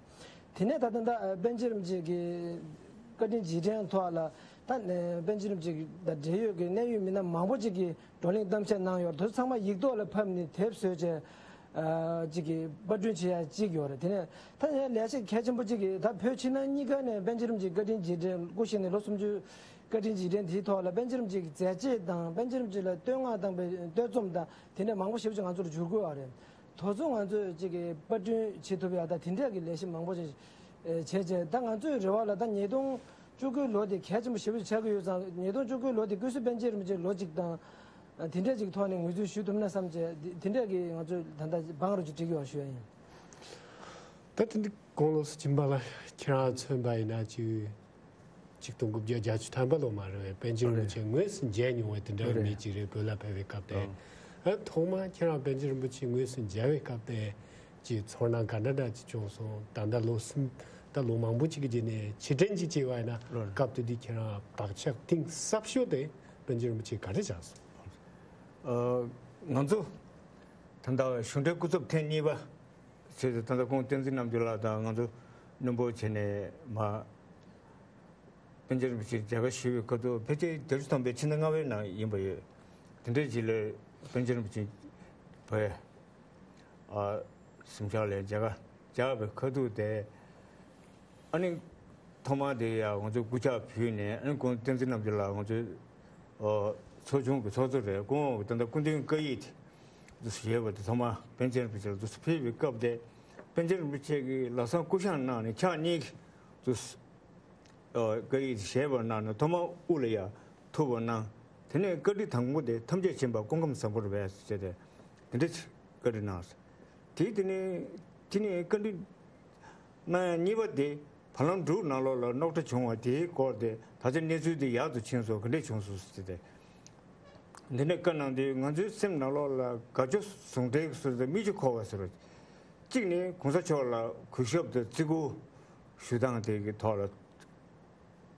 དེ་ནས་ད་ལྟ་ད་པཎ་ཆེན་རིན་པོ་ཆེ་གི་བཀའ་དྲིན་རྗེས་དྲན་ཐོག་ལ་ད་ནས་པཎ་ཆེན་རིན་པོ་ཆེ་གི་ད་འབྲེལ་ཡོད་ཀྱི་གནད་ཡོད་མི་སྣ་མང་པོ་ཅིག་གིས་བགྲོ་གླེང་གཏམ་བཤད་གནང་ཡོད་རེད། དེ་ཚོ་ཚང་མ་ཡིག་ཐོག་ལ་ཕབ་ནས་དེབ་བཟོས་བྱས་ཨ་ཅིག་གི་པར་སྐྲུན་བྱེད་ཡག་ཅིག་ཡོད་རེད། དེ་ནས་ད་ཡང་ལས་བྱེད་གལ་ཆེན་པོ་ཅིག་གིས་ད་བོད་ཕྱི་ནང་གཉིས་ཀ་ནས་པཎ་ཆེན་རིན་པོ་ཆེའི་བཀའ་དྲིན་རྗེས་དྲན་སྐུ་གཤེགས་ནས་ལོ་སུམ་ཅུ་བཀའ་དྲིན་རྗེས་དྲན་དེའི་ཐོག་ལ་པཎ་ཆེན་རིན་པོ་ཆེ་གི་མཛད་རྗེས་དང་པཎ་ཆེན་རིན་པོ་ཆེ་ལ་བསྟོད་བསྔགས་བཏང་པའི་བསྟོད་རྩོམ་དང་དེ་འདྲ་མང་པོ་ཞེ་པོ་ཅིག་ང་ཚོར་བསྒྱུར་དགོས་པ་རེད། དེ་ཚོ་ང་ཚོས་ཅིག་གི་པར་སྐྲུན་བྱེད་ཐུབ་ཡག་དང་དེ་འདྲ་གི་ལས་གཞི་མང་པོ་ཞིག་བྱས་བྱས། ད་ང་ཚོའི་རེ་བ་ལ་ད་ཉིས་སྟོང་བཅུ་དགུའི་ལོ་དེ་གལ་ཆེན་པོ་ཞེ་པོ་ཅིག་ཆགས་ཀྱི་ཡོད་ཙང་། ཉིས་སྟོང་བཅུ་དགུའི་ལོ་དེ་ཀུན་གསལ་པཎ་ཆེན་རིན་པོ་ཆེའི་ལོ་གཅིག་དང་ དེ་འདྲ་ཅིག་ཐོག་ནས་ངོས་འཛིན་ཞུ་ཐུབ་ན་བསམ་བྱས། དེ་འདྲ་གི་ང་ཚོས་ད་ལྟ་བང་རུ་ཅིག་བྲིས་ཀྱི་ཡོད་ཞུ་ཡ་ཡིན། ད་དེ་འདི་གོང་ལོགས་སུ་ཕྱིན་པ་ལ་ཁྱེད་རང་མཚོན་པ་ཡིན་ན་ཅིག་ཆིག་སྟོང་དགུ་བརྒྱ་བརྒྱད་ཅུ་ཐམ་པ་ལོ་མ་རེད་བས། པཎ་ཆེན་རིན་པོ་ཆེ་དངོས་སུ་མཇལ་མྱོང་བའི་དེ་འདྲ་བའི་མི་ཅིག་རེད། བོད་ལ་ཕེབས་པའི་སྐབས་དེ། ཨ་ཐོག་མར་ཁྱེད་རང་པཎ་ཆེན་རིན་པོ་ཆེ་དངོས་སུ་མཇལ་བའི་སྐབས་དེ་ཅིག་ཚོར་སྣང་ག་འདྲ་འདྲ་ཅིག་བྱུང་སོང་། ད་ལྟ་ལོ་གསུམ་ད་ལོ་མང་པོ་ཅིག་གི་རྗེས་ནས་ཕྱིར་དྲན་ཅིག་བྱས་པ་ཡིན་ན། སྐབས་དེ་དུས་ཁྱེད་རང་བག་ཆགས་གཏིང་ཟབ་ཤོས་དེ་པཎ་ཆེན་རིན་པོ་ཆེ་ག་རེ་བཞག་སོང་། ཨ། ང་ཚོ་ད་ལྟ་གཞུང་འབྲེལ་སྐུ་ཚབ་ཐེངས་གཉིས་པ་བྱས་ཏེ། ད་ལྟ་ཁོང་བསྟན་འཛིན་རྣམ་རྒྱལ་ལགས་དང་ང་ཚོ་སྣུམ་འཁོར་བྱས་ནས་མར་པཎ་ཆེན་རིན་པོ་ཆེ་མཇལ་ཁ་ཞུས་པའི་སྐབས་སུ། ཕལ་ཆེར་བརྒྱད་ཅུ་ཐམ་པའི་ཕྱི་ཟླ་ལྔ་པའི་ནང་ཡིན་པ་ཡོད། དེ་འདྲའི་རྗེས་ལ་པཎ་ཆེན་རིན་པོ་ཆེ་བོད། ཨ། གཟིམ་ཤག་ལ་མཇལ་ཁ་བཅར་བའི་ཁ་ཐུག་དེ། ཨ་ནི་ཐོག་མར་དེ་ཡང་ང་ཚོས་སྐུ་ཕྱག་ཕུལ་ནས། ཨ་ནི་ཁོང་བསྟན་འཛིན་རྣམ་རྒྱལ་ལགས་ང་ཚོའི་ཨོ་ཚོགས་ཆུང་གི་ཚོགས་གཙོ་རེད། ཁོང་ད་ལྟ་སྐུ་མདུན་བཀའ་ཡིག་དེ་ཡོད་པ་དེ་ཐོག་མར་པཎ་ཆེན་རིན་པོ་ཆེ་ལ་ཕུལ་བའི་སྐབས་དེ། པཎ་ཆེན་རིན་པོ་ཆེ་གིས་ལམ་སང་སྐུ་བཞེངས་གནང་ནས་ཕྱག་གཉིས་ཀྱིས། ཨ། བཀའ་ཡིག་བཞེས་པ་གནང་ནས་ཐོག་མར་དབུ་ལ་ཡར་ཐུག་པ་གནང་། དེ་ནས་བཀའ་ཁྲིད་དང་པོ་དེ་ཐམས་ཅད་མཁྱེན་པ་སྐུ་ཁམས་བཟང་པོར་སྦས་ཟེར་ཏེ། དེ་འདྲ་ཅིག་བཀའ་ཁྲིད་གནང་སོང་། དེ་དེ་ནས་དེ་ནས་བཀའ་ཁྲིད་གནང་ཡ་གཉིས་པ་དེ་བར་ལམ་འབྲུག་ནང་ལོགས་ལ་རྙོག་དྲ་བྱུང་བ་དེའི་སྐོར་དེ། ད་ཆ་གནས་ཚུལ་དེ་ཡག་ཏུ་ཕྱིན་སོང་། ག་འདྲས་བྱུང་སོང་ཟེར་ཏེ། འདི་ནས་བཀའ་གནང་དུས། ང་ཚོའི་སེམས་ནང་ལོགས་ལ་དགའ་སྐྱོ་ཟུང་འབྲེལ་ཟེར་ཏེ་མིག་ཆུ་འཁོར་བ་ཟེར་བ། གཅིག་ནི་གོང་ས་མཆོག་ལ་གུས་ཞབས་དང་བརྩི་བཀུར་ཞུ་སྟངས་དེ་གི་ཐོག་ལ།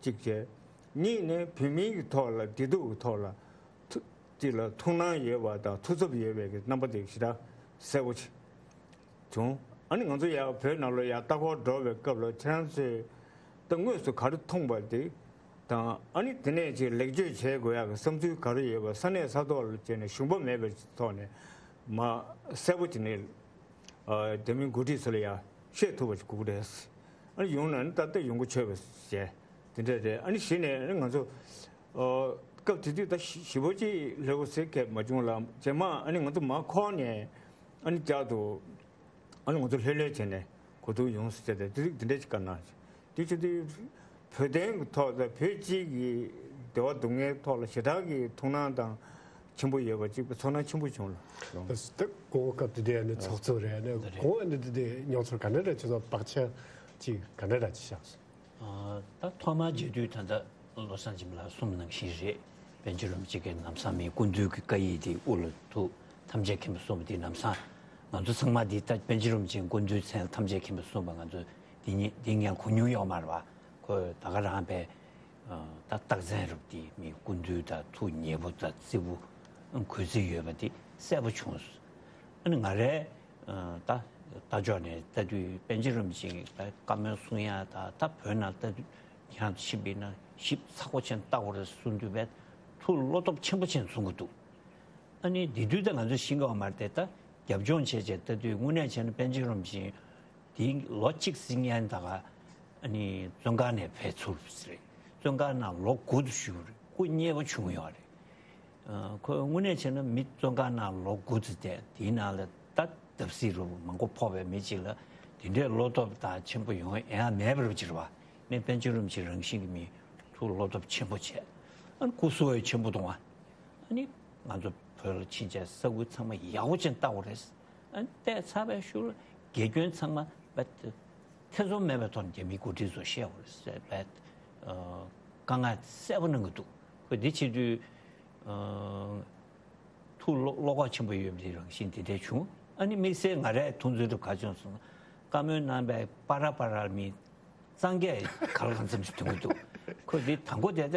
གཅིག་བྱས། གཉིས་ནི་བོད་མིའི་གི་ཐོག་ལ། བདེ་སྡུག་གི་ཐོག་ལ་ཐུགས་གཅིག་ལ་ཐུགས་སྣང་ཡོད་པ་དང་ཐུགས་འཚབ་ཡོད་པའི་གི་རྣམ་པ་དེ་ཞེ་དྲག་གསལ་པོ་ཅིག་བྱུང་། ཨ་ནི་ང་ཚོ་ཡར་བོད་ནང་ལ་ཡར་ལྟ་སྐོར་འགྲོ་བའི་སྐབས་ལ་ཁྱེད་རང་ཚོས་ད་དངོས་སུ་ག་རེ་མཐོང་པ་དེ་དང་། ཨ་ནི་དེ་ནས་ཅིག་ལེགས་བཅོས་བྱེད་དགོས་ཡག་གི་བསམ་ཚུལ་ག་རེ་ཡོད་པ། ས་གནས་ས་ཐོག་ལ་བྱས་ནས་ཞུམ་པ་མེད་པའི་ཐོག་ནས་མར་གསལ་པོ་བྱས་ནས། ཨ། དེ་མིན་འགོ་ཁྲིད་ཚོ་ལ་ཡང་བཤད་ཐུབ་པ་ཞིག་དགོས་ཀྱི་རེད། ཨ་ནི་ཡོང་ན་ནི་ད་ལྟ་ཡོང་གི་ཆོད་པ་བྱས་དེ་འདྲ་རེད། ཨ་ནི་གཞི་ནས་ཨ་ནི་ང་ཚོ། ཨ། སྐབས་དེ་དུས་ད་ཞི་ཞི་བོ་ཅིག་ལྷོད་པོ་ཟེར་མཁན་མ་བྱུང་ལ། རྗེས་མ་ཨ་ནི་ང་ཚོ་མར་འཁོར་ནས་ཨ་ནི་བསྐྱར་དུ་ཨ་ནི་ང་ཚོ་ལྷོད་ལྷོད་བྱས་ནས་གོ་བསྡུར་ཡོང་ཟེར་ཏེ། དེ་དེ་འདྲ་ཅིག་བཀའ་གནང་། དེ་བྱེད་དུས་བོད་དོན་གྱི་ཐོག་དང་བོད་སྤྱི་གི་བདེ་བ་སྡུག་བསྔལ་ཐོག་ལ་ཞེ་དྲག་གི་ཐུགས་སྣང་དང་ཆེན་པོ་ཡོད་པ་ཅིག་ཚོར་སྣང་ཆེན་པོ་བྱུང་ལ། ད་གོང་སྐབས་དེ་དུས་ཨ་ནི་ཚོགས་གཙོ་རེད། ཨ་ནི་གོང་ཨ་ནི་དེ་དུས་མྱོང་ཚོར་ག་འདྲ་འདྲ་བྱུང་སོང་། བག་ཆགས་ཅིག་ག་འདྲ་འདྲ་ཅིག་བཞག་སོང་། ཨ། ད་ཐོག་མར་མཇལ་དུས་ད་ལྟ་བློ་བཟང་སྦྱིན་པ་ལགས་གསུངས་པ་ནང་བཞིན་རེད། པཎ་ཆེན་རིན་པོ་ཆེ་གིས་ལམ་སང་མི་སྐུ་མདུན་གྱི་བཀའ་ཡིག་དེ་དབུ་ལ་ཐུག་ཐམས་ཅད་མཁྱེན་པ་གསུངས་པ་དེ་ལམ་སང་ང་ཚོ་ཚང་མ་འདི་ལྟ། པཎ་ཆེན་རིན་པོ་ཆེ་སྐུ་མདུན་མཚན་ལ་ཐམས་ཅད་མཁྱེན་པ་གསུངས་པ་ང་ཚོ་འདི་ཉིད་འདི་ངས་གོ་མྱོང་ཡོད་མ་རེད་པ། ཁོས་ད་ག་རང་པའི་ད་རྟགས་མཚན་རབ་དེ་མི་སྐུ་མདུན་དང་ཐུགས་མཉེས་པོ་དང་བརྩེ་པོ་གུས་བརྩི་ཡོད་པ་དེ་གསལ་པོ་བྱུང་སོང་། ཨ་ནི་ང་རའི་ད་ལྟ་ཕྱོགས་ནས་ལྟ་དུས་པཎ་ཆེན་རིན་པོ་ཆེ་གི་ད་བཀའ་མོལ་གསུང་ཡ་ད་ད་བོད་ནང་ལྟ་དུས་ཡང་ཕྱིན་པ་ཡིན་ན་ཞིབ་ཚགས་པོ་བྱས་ནས་ལྟ་དགོས་རེད་གསུང་དུས་པས་ཐུགས་བློ་སྟོབས་ཆེན་པོ་བྱས་ནས་གསུང་གི་འདུག་ཨ་ནི་དེ་དུས་ད་ང་ཚོ་ཤེས་ཀྱི་ཡོད་མ་རེད་དེ། ད་རྒྱབ་ལྗོངས་བྱས་བྱས་ལྟ་དུས་དངོས་གནས་བྱས་ན་པཎ་ཆེན་རིན་པོ་ཆེ་དེའི་ལོ་གཅིག་ཟིན་མཁན་ད་ག་ཨ་ནི་བཙོན་ཁང་ནས་ཕེབས་ཚུར་རེད། བཙོན་ཁང་ནང་ལོ་དགུ་ཙམ་བཞུགས་རེད། སྐུ་མཉེལ་པོ་བྱུང་ཡོད་རེད། ཨ། ཁོས་དངོས་གནས་བྱས་ན་མི་བཙོན་ཁང་ནང་ལོ་དགུ་ཙམ་བསྡད། དེའི་ནང་ལ་ད་བརྡབ་གསིག་རུ་མང་པོ་ཕོག་པའི་མི་གཅིག་ལ་དེ་འདྲའི་བློ་སྟོབས་དང་ཆེན་པོ་ཡོང་ཡ་མེད་པ་རུ་ཅིག་རེད་པ། མི་པཎ་ཆེན་རིན་པོ་ཆེ་རང་བཞིན་གྱི་མི་ཐུགས་བློ་སྟོབས་ཆེན་པོ་བྱས། ཨ་ནི་སྐུ་གཟུགས་ཡང་ཆེན་པོ་གཏོང་བ། ཨ་ནི་ང་ཚོ་བོད་ལ་ཕྱིན་བྱས་ས་ཁུལ་ཚང་མ་ཡག་པོ་ཅིག་ལྟ་དགོས་རེད། ཨ་ནི་བལྟས་ཚར་བའི་ཤུལ་ལ་དགེ་སྐྱོན་ཚང་མ་བལྟས། ཐེ་ཚོམ་མེད་པའི་ཐོག་ནས་རྒྱ་མིའི་འགོ་ཁྲིད་ཚོར་བཤད་དགོས་རེད་ཟེར་བའི་ཨ་བཀའ་མངགས་གསལ་པོ་གནང་གི་འདུག་ཁོས་འདི་བྱེད་དུས་ཨ་ཐུགས་བློ་བློ་ཁོག་ཆེན་པོ་ཡོད་པའི་རང་བཞིན་དེ་འདྲ་བྱུང་། ཨ་ནི་དམིགས་བསལ་ང་རའི་མཐོང་ཚུལ་འདྲ་ག་བྱུང་སོང་ན། བཀའ་མོལ་གནང་བའི་པ་ར་པ་ར་མི་གཙང་སྐད་ག་ལ་གང་འཚམ་ཞིག་ཐོན་གྱི་འདུག་ཁོས་འདི་དང་པོ་དེ་ད་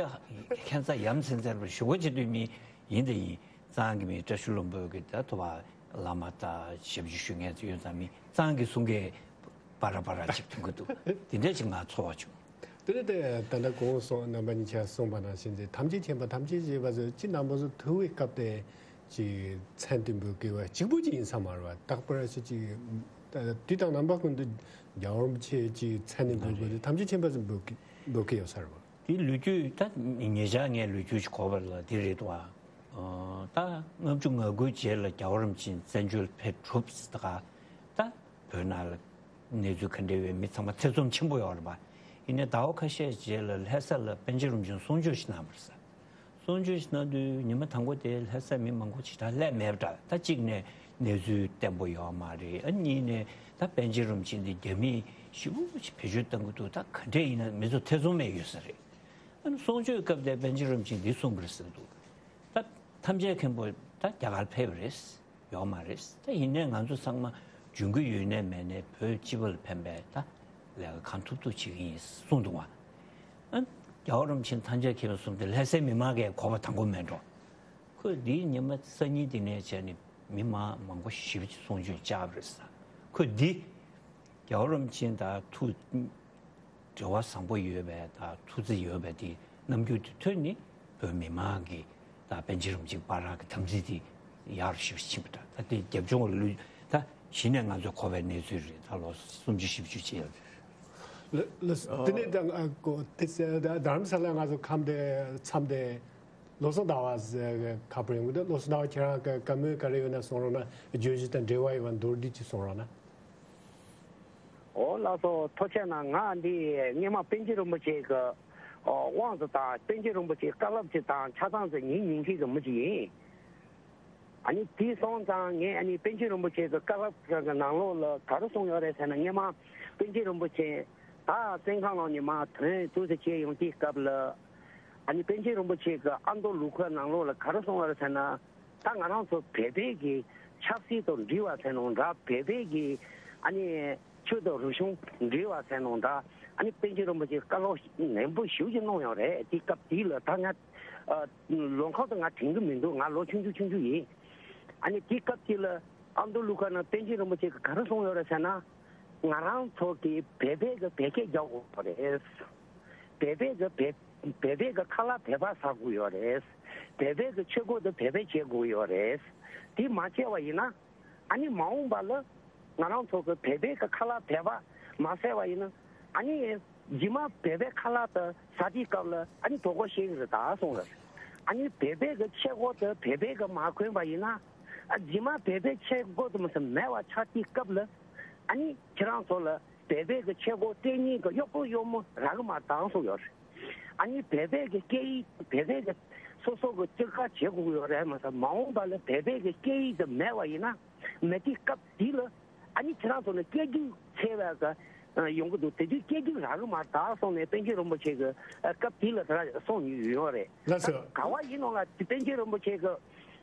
ཁྱད་མཚར་ཡ་མཚན་མཚར་བའི་ཞུ་སྒོ་བྱེད་དུས་མི་ཡིན་དང་ཡིན། གཙང་གི་མི་བཀྲ་ཤིས་ལྷུན་པོ་གི་ད་ཐུབ་པ་བླ་མ་དང་ཞབས་ཕྱི་ཞུ་མཁན་ཚོ་ཡོད་ཙང་མི་གཙང་གི་གསུང་མཁན་པ་ར་པ་ར་ཅིག་ཐོན་གྱི་འདུག་དེ་འདྲ་ཅིག་ང་ཚོར་བ་བྱུང་། དེ་ནས་དེ་ད་ལྟ་གོང་སོང་རྣམ་པ་གཉིས་ཆ་གསུངས་པ་ནང་བཞིན་དེ་ཐམས་ཅད་མཁྱེན་པ་ཐམས་ཅད་མཁྱེན་པ་ཚོ་ཅི་རྣམ་པ་ཚོ་ཐུག་པའི་སྐབས་དེ་ཅིག་མཚན་དེ་འབོད་དགོས་པ་གཅིག་པུ་ཅིག་ཡིན་ས་མ་རེད་པ། རྟག་པར་ཞིག་ཅིག་དུས་དང་རྣམ་པ་ཀུན་ཏུ་རྒྱལ་བ་རིན་པོ་ཆེ་ཅིག་མཚན་ནས་འབོད་དགོས་དེ་ཐམས་ཅད་མཁྱེན་པ་ཚོ་འབོད་ཀྱི་འབོད་ཀྱི་ཡོད་ས་རེད་པ། དེ་ལོ་རྒྱུས་ད་ཉེ་ཆར་ངས་ལོ་རྒྱུས་ཤིག་གོ་བ་ལ་དེ་རེད་འདུག་ཨ། ད་ལྔ་བཅུ་ང་དགུའི་རྗེས་ལ་རྒྱལ་བ་རིན་པོ་ཆེ་བཙན་བྱོལ་ཕེབས་གྲུབ་ཙམ་ད་ག་ད་བོད་ནང་ལ་གནས་ཚུལ་ག་འདྲ་ཡོད་མི་ཚང་མ་ཐེ་ཚོམ་ཆེན་པོ་ཡོད་རེད་པ། ཡིན་ནའི་ཟླ་བ་ཁ་ཤས་རྗེས་ལ་ལྷ་ས་ལ་པཎ་ཆེན་རིན་པོ་ཆེས་གསུང་ཆོས་ཤིག་གནང་བ་རེད་ས། གསུང་ཆོས་གནང་དུས་ཉི་མ་དང་པོ་དེ་ལྷ་སའི་མི་མང་པོ་ཞེ་དྲག་སླེབས་མེད་པ་འདྲ། ད་གཅིག་ནས་གནས་ཚུལ་བརྟན་པོ་ཡོད་མ་རེད། ཨ་གཉིས་ནས་ད་པཎ་ཆེན་རིན་པོ་ཆེ་འདི་རྒྱ་མིས་ཞེ་པོ་ཅིག་བེད་སྤྱོད་གཏང་གི་འདུག་ད་ག་འདྲས་ཡིན་ན་མི་ཚོ་ཐེ་ཚོམ་མེད་ཡོད་ས་རེད། ཨ་ནི་གསུང་ཆོས་སྐབས་དེ་པཎ་ཆེན་རིན་པོ་ཆེ་འདི་གསུངས་པ་རེད་ཟེར་འདུག་ད་ཐམས་ཅད་མཁྱེན་པ་ད་རྒྱ་གར་ཕེབས་པ་རེད། ཡོད་མ་རེད། ད་ཡིན་ནའི་ང་ཚོ་ཚང་མ་འབྱུང་གི་ཡོད་ནའི་མེད་ནའི་བོད་སྤྱི་པ་ལ་ཕན་པའི་ད་ལས་ཀ་གང་ཐུབ་ཐུབ་བྱེད་ཀྱི་ཡིན་གསུངས་འདུག་བ། ཨ་རྒྱལ་བ་རིན་པོ་ཆེ་ཐམས་ཅད་མཁྱེན་པ་གསུངས་ཏེ་ལྷ་སའི་མི་མང་གིས་གོ་བ་དང་པོ་མེད་འགྲོ། ཁོས་འདིའི་ཉི་མ་སང་ཉིན་འདི་ནས་བྱས་ནས་མི་མང་མང་པོ་ཞེ་པོ་ཅིག་གསུང་ཆོས་བཅར་བ་རེད་ས། ཁོས་འདི་རྒྱལ་བ་རིན་པོ་ཆེ་དང་ཐུགས་འབྲེལ་བ་བཟང་པོ་ཡོད་པའི་ད་ཐུགས་བརྩེ་ཡོད་པའི་དེ་རྣམ་འགྱུར་དེ་ཐོན་ནས་བོད་མི་མང་གིས་ད་པཎ་ཆེན་རིན་པོ་ཆེ་བར་གྱི་དམ་ཚིག་དེ་ཡར་ཞུ་ཕྱིན་པ་འདྲ། ད་དེ་རྒྱབ་ལྗོངས་ལ་ལུས་ད་གཞི་ནས་ང་ཚོས་གོ་བའི་གནས་ཚུལ་རེད། ད་ལོ་སུམ་ཅུ་བཞི་བཅུ་ཅིག་ལ། ལ་ལ་དེ་ནས་ད་ང་ཀོ་དེ་ཚེ་ད་རྡ་རམ་ས་ལ་ང་ཚོ་ཁམས་དེ་མཚམས་དེ་ལོ་གསར་ཟླ་བ་ཟེར་གི་ཁ་པར་ཡོང་གི་འདུག་ལོ་གསར་ཟླ་བ་ཁྱེད་རང་གི་བཀའ་མོལ་ག་རེ་ཡོད་ན་གསུང་རོགས་གནང་། བརྗོད་གཞི་དང་འབྲེལ་བ་ཡོད་པ་མདོར་བསྡུས་ཅིག་གསུང་རོགས་གནང་། འོ་ལགས་སོ། ཐུགས་རྗེ་གནང་། ང་འདི་སྔོན་མ་པཎ་ཆེན་རིན་པོ་ཆེ་གི་ཨོ་དབང་དུ་དང་པཎ་ཆེན་རིན་པོ་ཆེའི་བཀའ་སློབ་ཅིག་དང་ཆ་ཚང་ཅིག་ཉན་ཉན་མཁན་གྱི་མི་ཅིག་ཡིན། ཨ་ནི་དེ་སོང་ཙང་ངས་ཨ་ནི་པཎ་ཆེན་རིན་པོ་ཆེ་གི་བཀའ་སློབ་གི་ནང་ལོགས་ལ་ག་རེ་གསུངས་ཡོད་རེད་ཟེར་ན། སྔོན་མ་པཎ་ཆེན་རིན་པོ་ཆེ་ད་བཙོན་ཁང་ནང་ནས་མར་ཐོན་དུས་སུ་བྱས་ཡོང་དུས་སྐབས་ལ་ཨ་ནི་པཎ་ཆེན་རིན་པོ་ཆེ་གི་ཨ་མདོ་ལུགས་ཁག་ནང་ལོགས་ལ་ག་རེ་གསུངས་ཡོད་རེད་ཟེར་ན། ད་ང་རང་ཚོ་བོད་པའི་གི་ཆབ་སྲིད་དང་འབྲེལ་བ་ཟེར་ནའང་འདྲ། བོད་པའི་གི་ཨ་ནི་ཆོས་དང་རིག་གཞུང་འབྲེལ་བ་ཟེར་ནའང་འདྲ། ཨ་ནི་པཎ་ཆེན་རིན་པོ་ཆེ་བཀའ་སློབ་ནན་པོ་ཞེ་པོ་ཅིག་གནང་ཡོད་རེད། དེ་སྐབས་དེ་ལ་ད་ང་ཨ་ལོ་ཁག་ཏུ་ང་དྲན་གི་མི་འདུག་ང་ལོ་ཆུང་ཆུང་ཆུང་ཆུང་ཡིན། ཨ་ནི་དེ་སྐབས་དེ་ལ་ཨ་མདོ་ལུགས་ཁག་ནང་པཎ་ཆེན་རིན་པོ་ཆེ་གིས་ག་རེ་གསུངས་ཡོད་རེད་ཟེར་ན། ང་རང་ཚོ་གི་བོད་པའི་གི་བོད་སྐད་རྒྱག་དགོས་རེད། བོད་པའི་གི་བོད་བོད་པའི་གི་ཁ་ལག་བོད་པ་ཟ་དགོས་ཡོད་རེད། བོད་པའི་གི་ཆས་གོས་དེ་བོད་པས་བྱེད་དགོས་ཡོད་རེད། དེ་མ་བྱས་པ་ཡིན་ན་ཨ་ནི་མ་འོངས་པ་ལ་ང་རང་ཚོ་གི་བོད་པའི་གི་ཁ་ལག་བོད་པ་མ་ཟས་པ་ཡིན་ན་ཨ་ནི་རྗེས་མ་བོད་པའི་ཁ་ལག་དེ་ཟ་དུས་སྐབས་ལ་ཨ་ནི་དོ་དགོང་ཤི་གི་རེད་ད་གསུངས་རེད། ཨ་ནི་བོད་པའི་གི་ཆས་གོས་དེ་བོད་པས་གི་མ་གོན་པ་ཡིན་ན་ཨ་རྗེས་མ་བོད་པའི་ཆས་གོས་དེ་མ་ཟད་མེད་པ་ཆགས་དུས་སྐབས་ལ་ཨ་ནི་ཁྱེད་རང་ཚོ་ལ་བོད་པའི་གི་ཆས་གོས་སྤྲད་མཁན་གི་གཡོག་པོ་གཡོག་མོ་རག་གི་མ་རེད་ད་གསུངས་ཡོད་རེད། ཨ་ནི་བོད་པའི་གི་སྐད་ཡིག་བོད་པའི་གི་སོ་སོ་གི་སྤྱིར་ཁ་བྱེད་དགོས་ཀྱི་ཡོད་རེད། མ་ཟད་མ་འོངས་པ་ལ་བོད་པའི་གི་སྐད་ཡིག་དེ་མེད་པ་ཡིན་ན་མེད་དུས་སྐབས་དེ་ལ་ཨ་ནི་ཁྱེད་རང་ཚོ་ནི་སྐད་རྒྱུགས་འཚོལ་བའི་གི་ཡོང་གི་འདུག་དེ་དུས་སྐད་རྒྱུགས་རག་གི་མ་རེད་ད་གསུངས་ནས་པཎ་ཆེན་རིན་པོ་ཆེ་གི་སྐབས་དེ་ལ་དེ་འདྲ་གསུངས་ཡོད་རེད། ལགས་སོ། ག་བ་ཡིན་ནའང་ལ་པཎ་ཆེན་རིན་པོ་ཆེ་གི་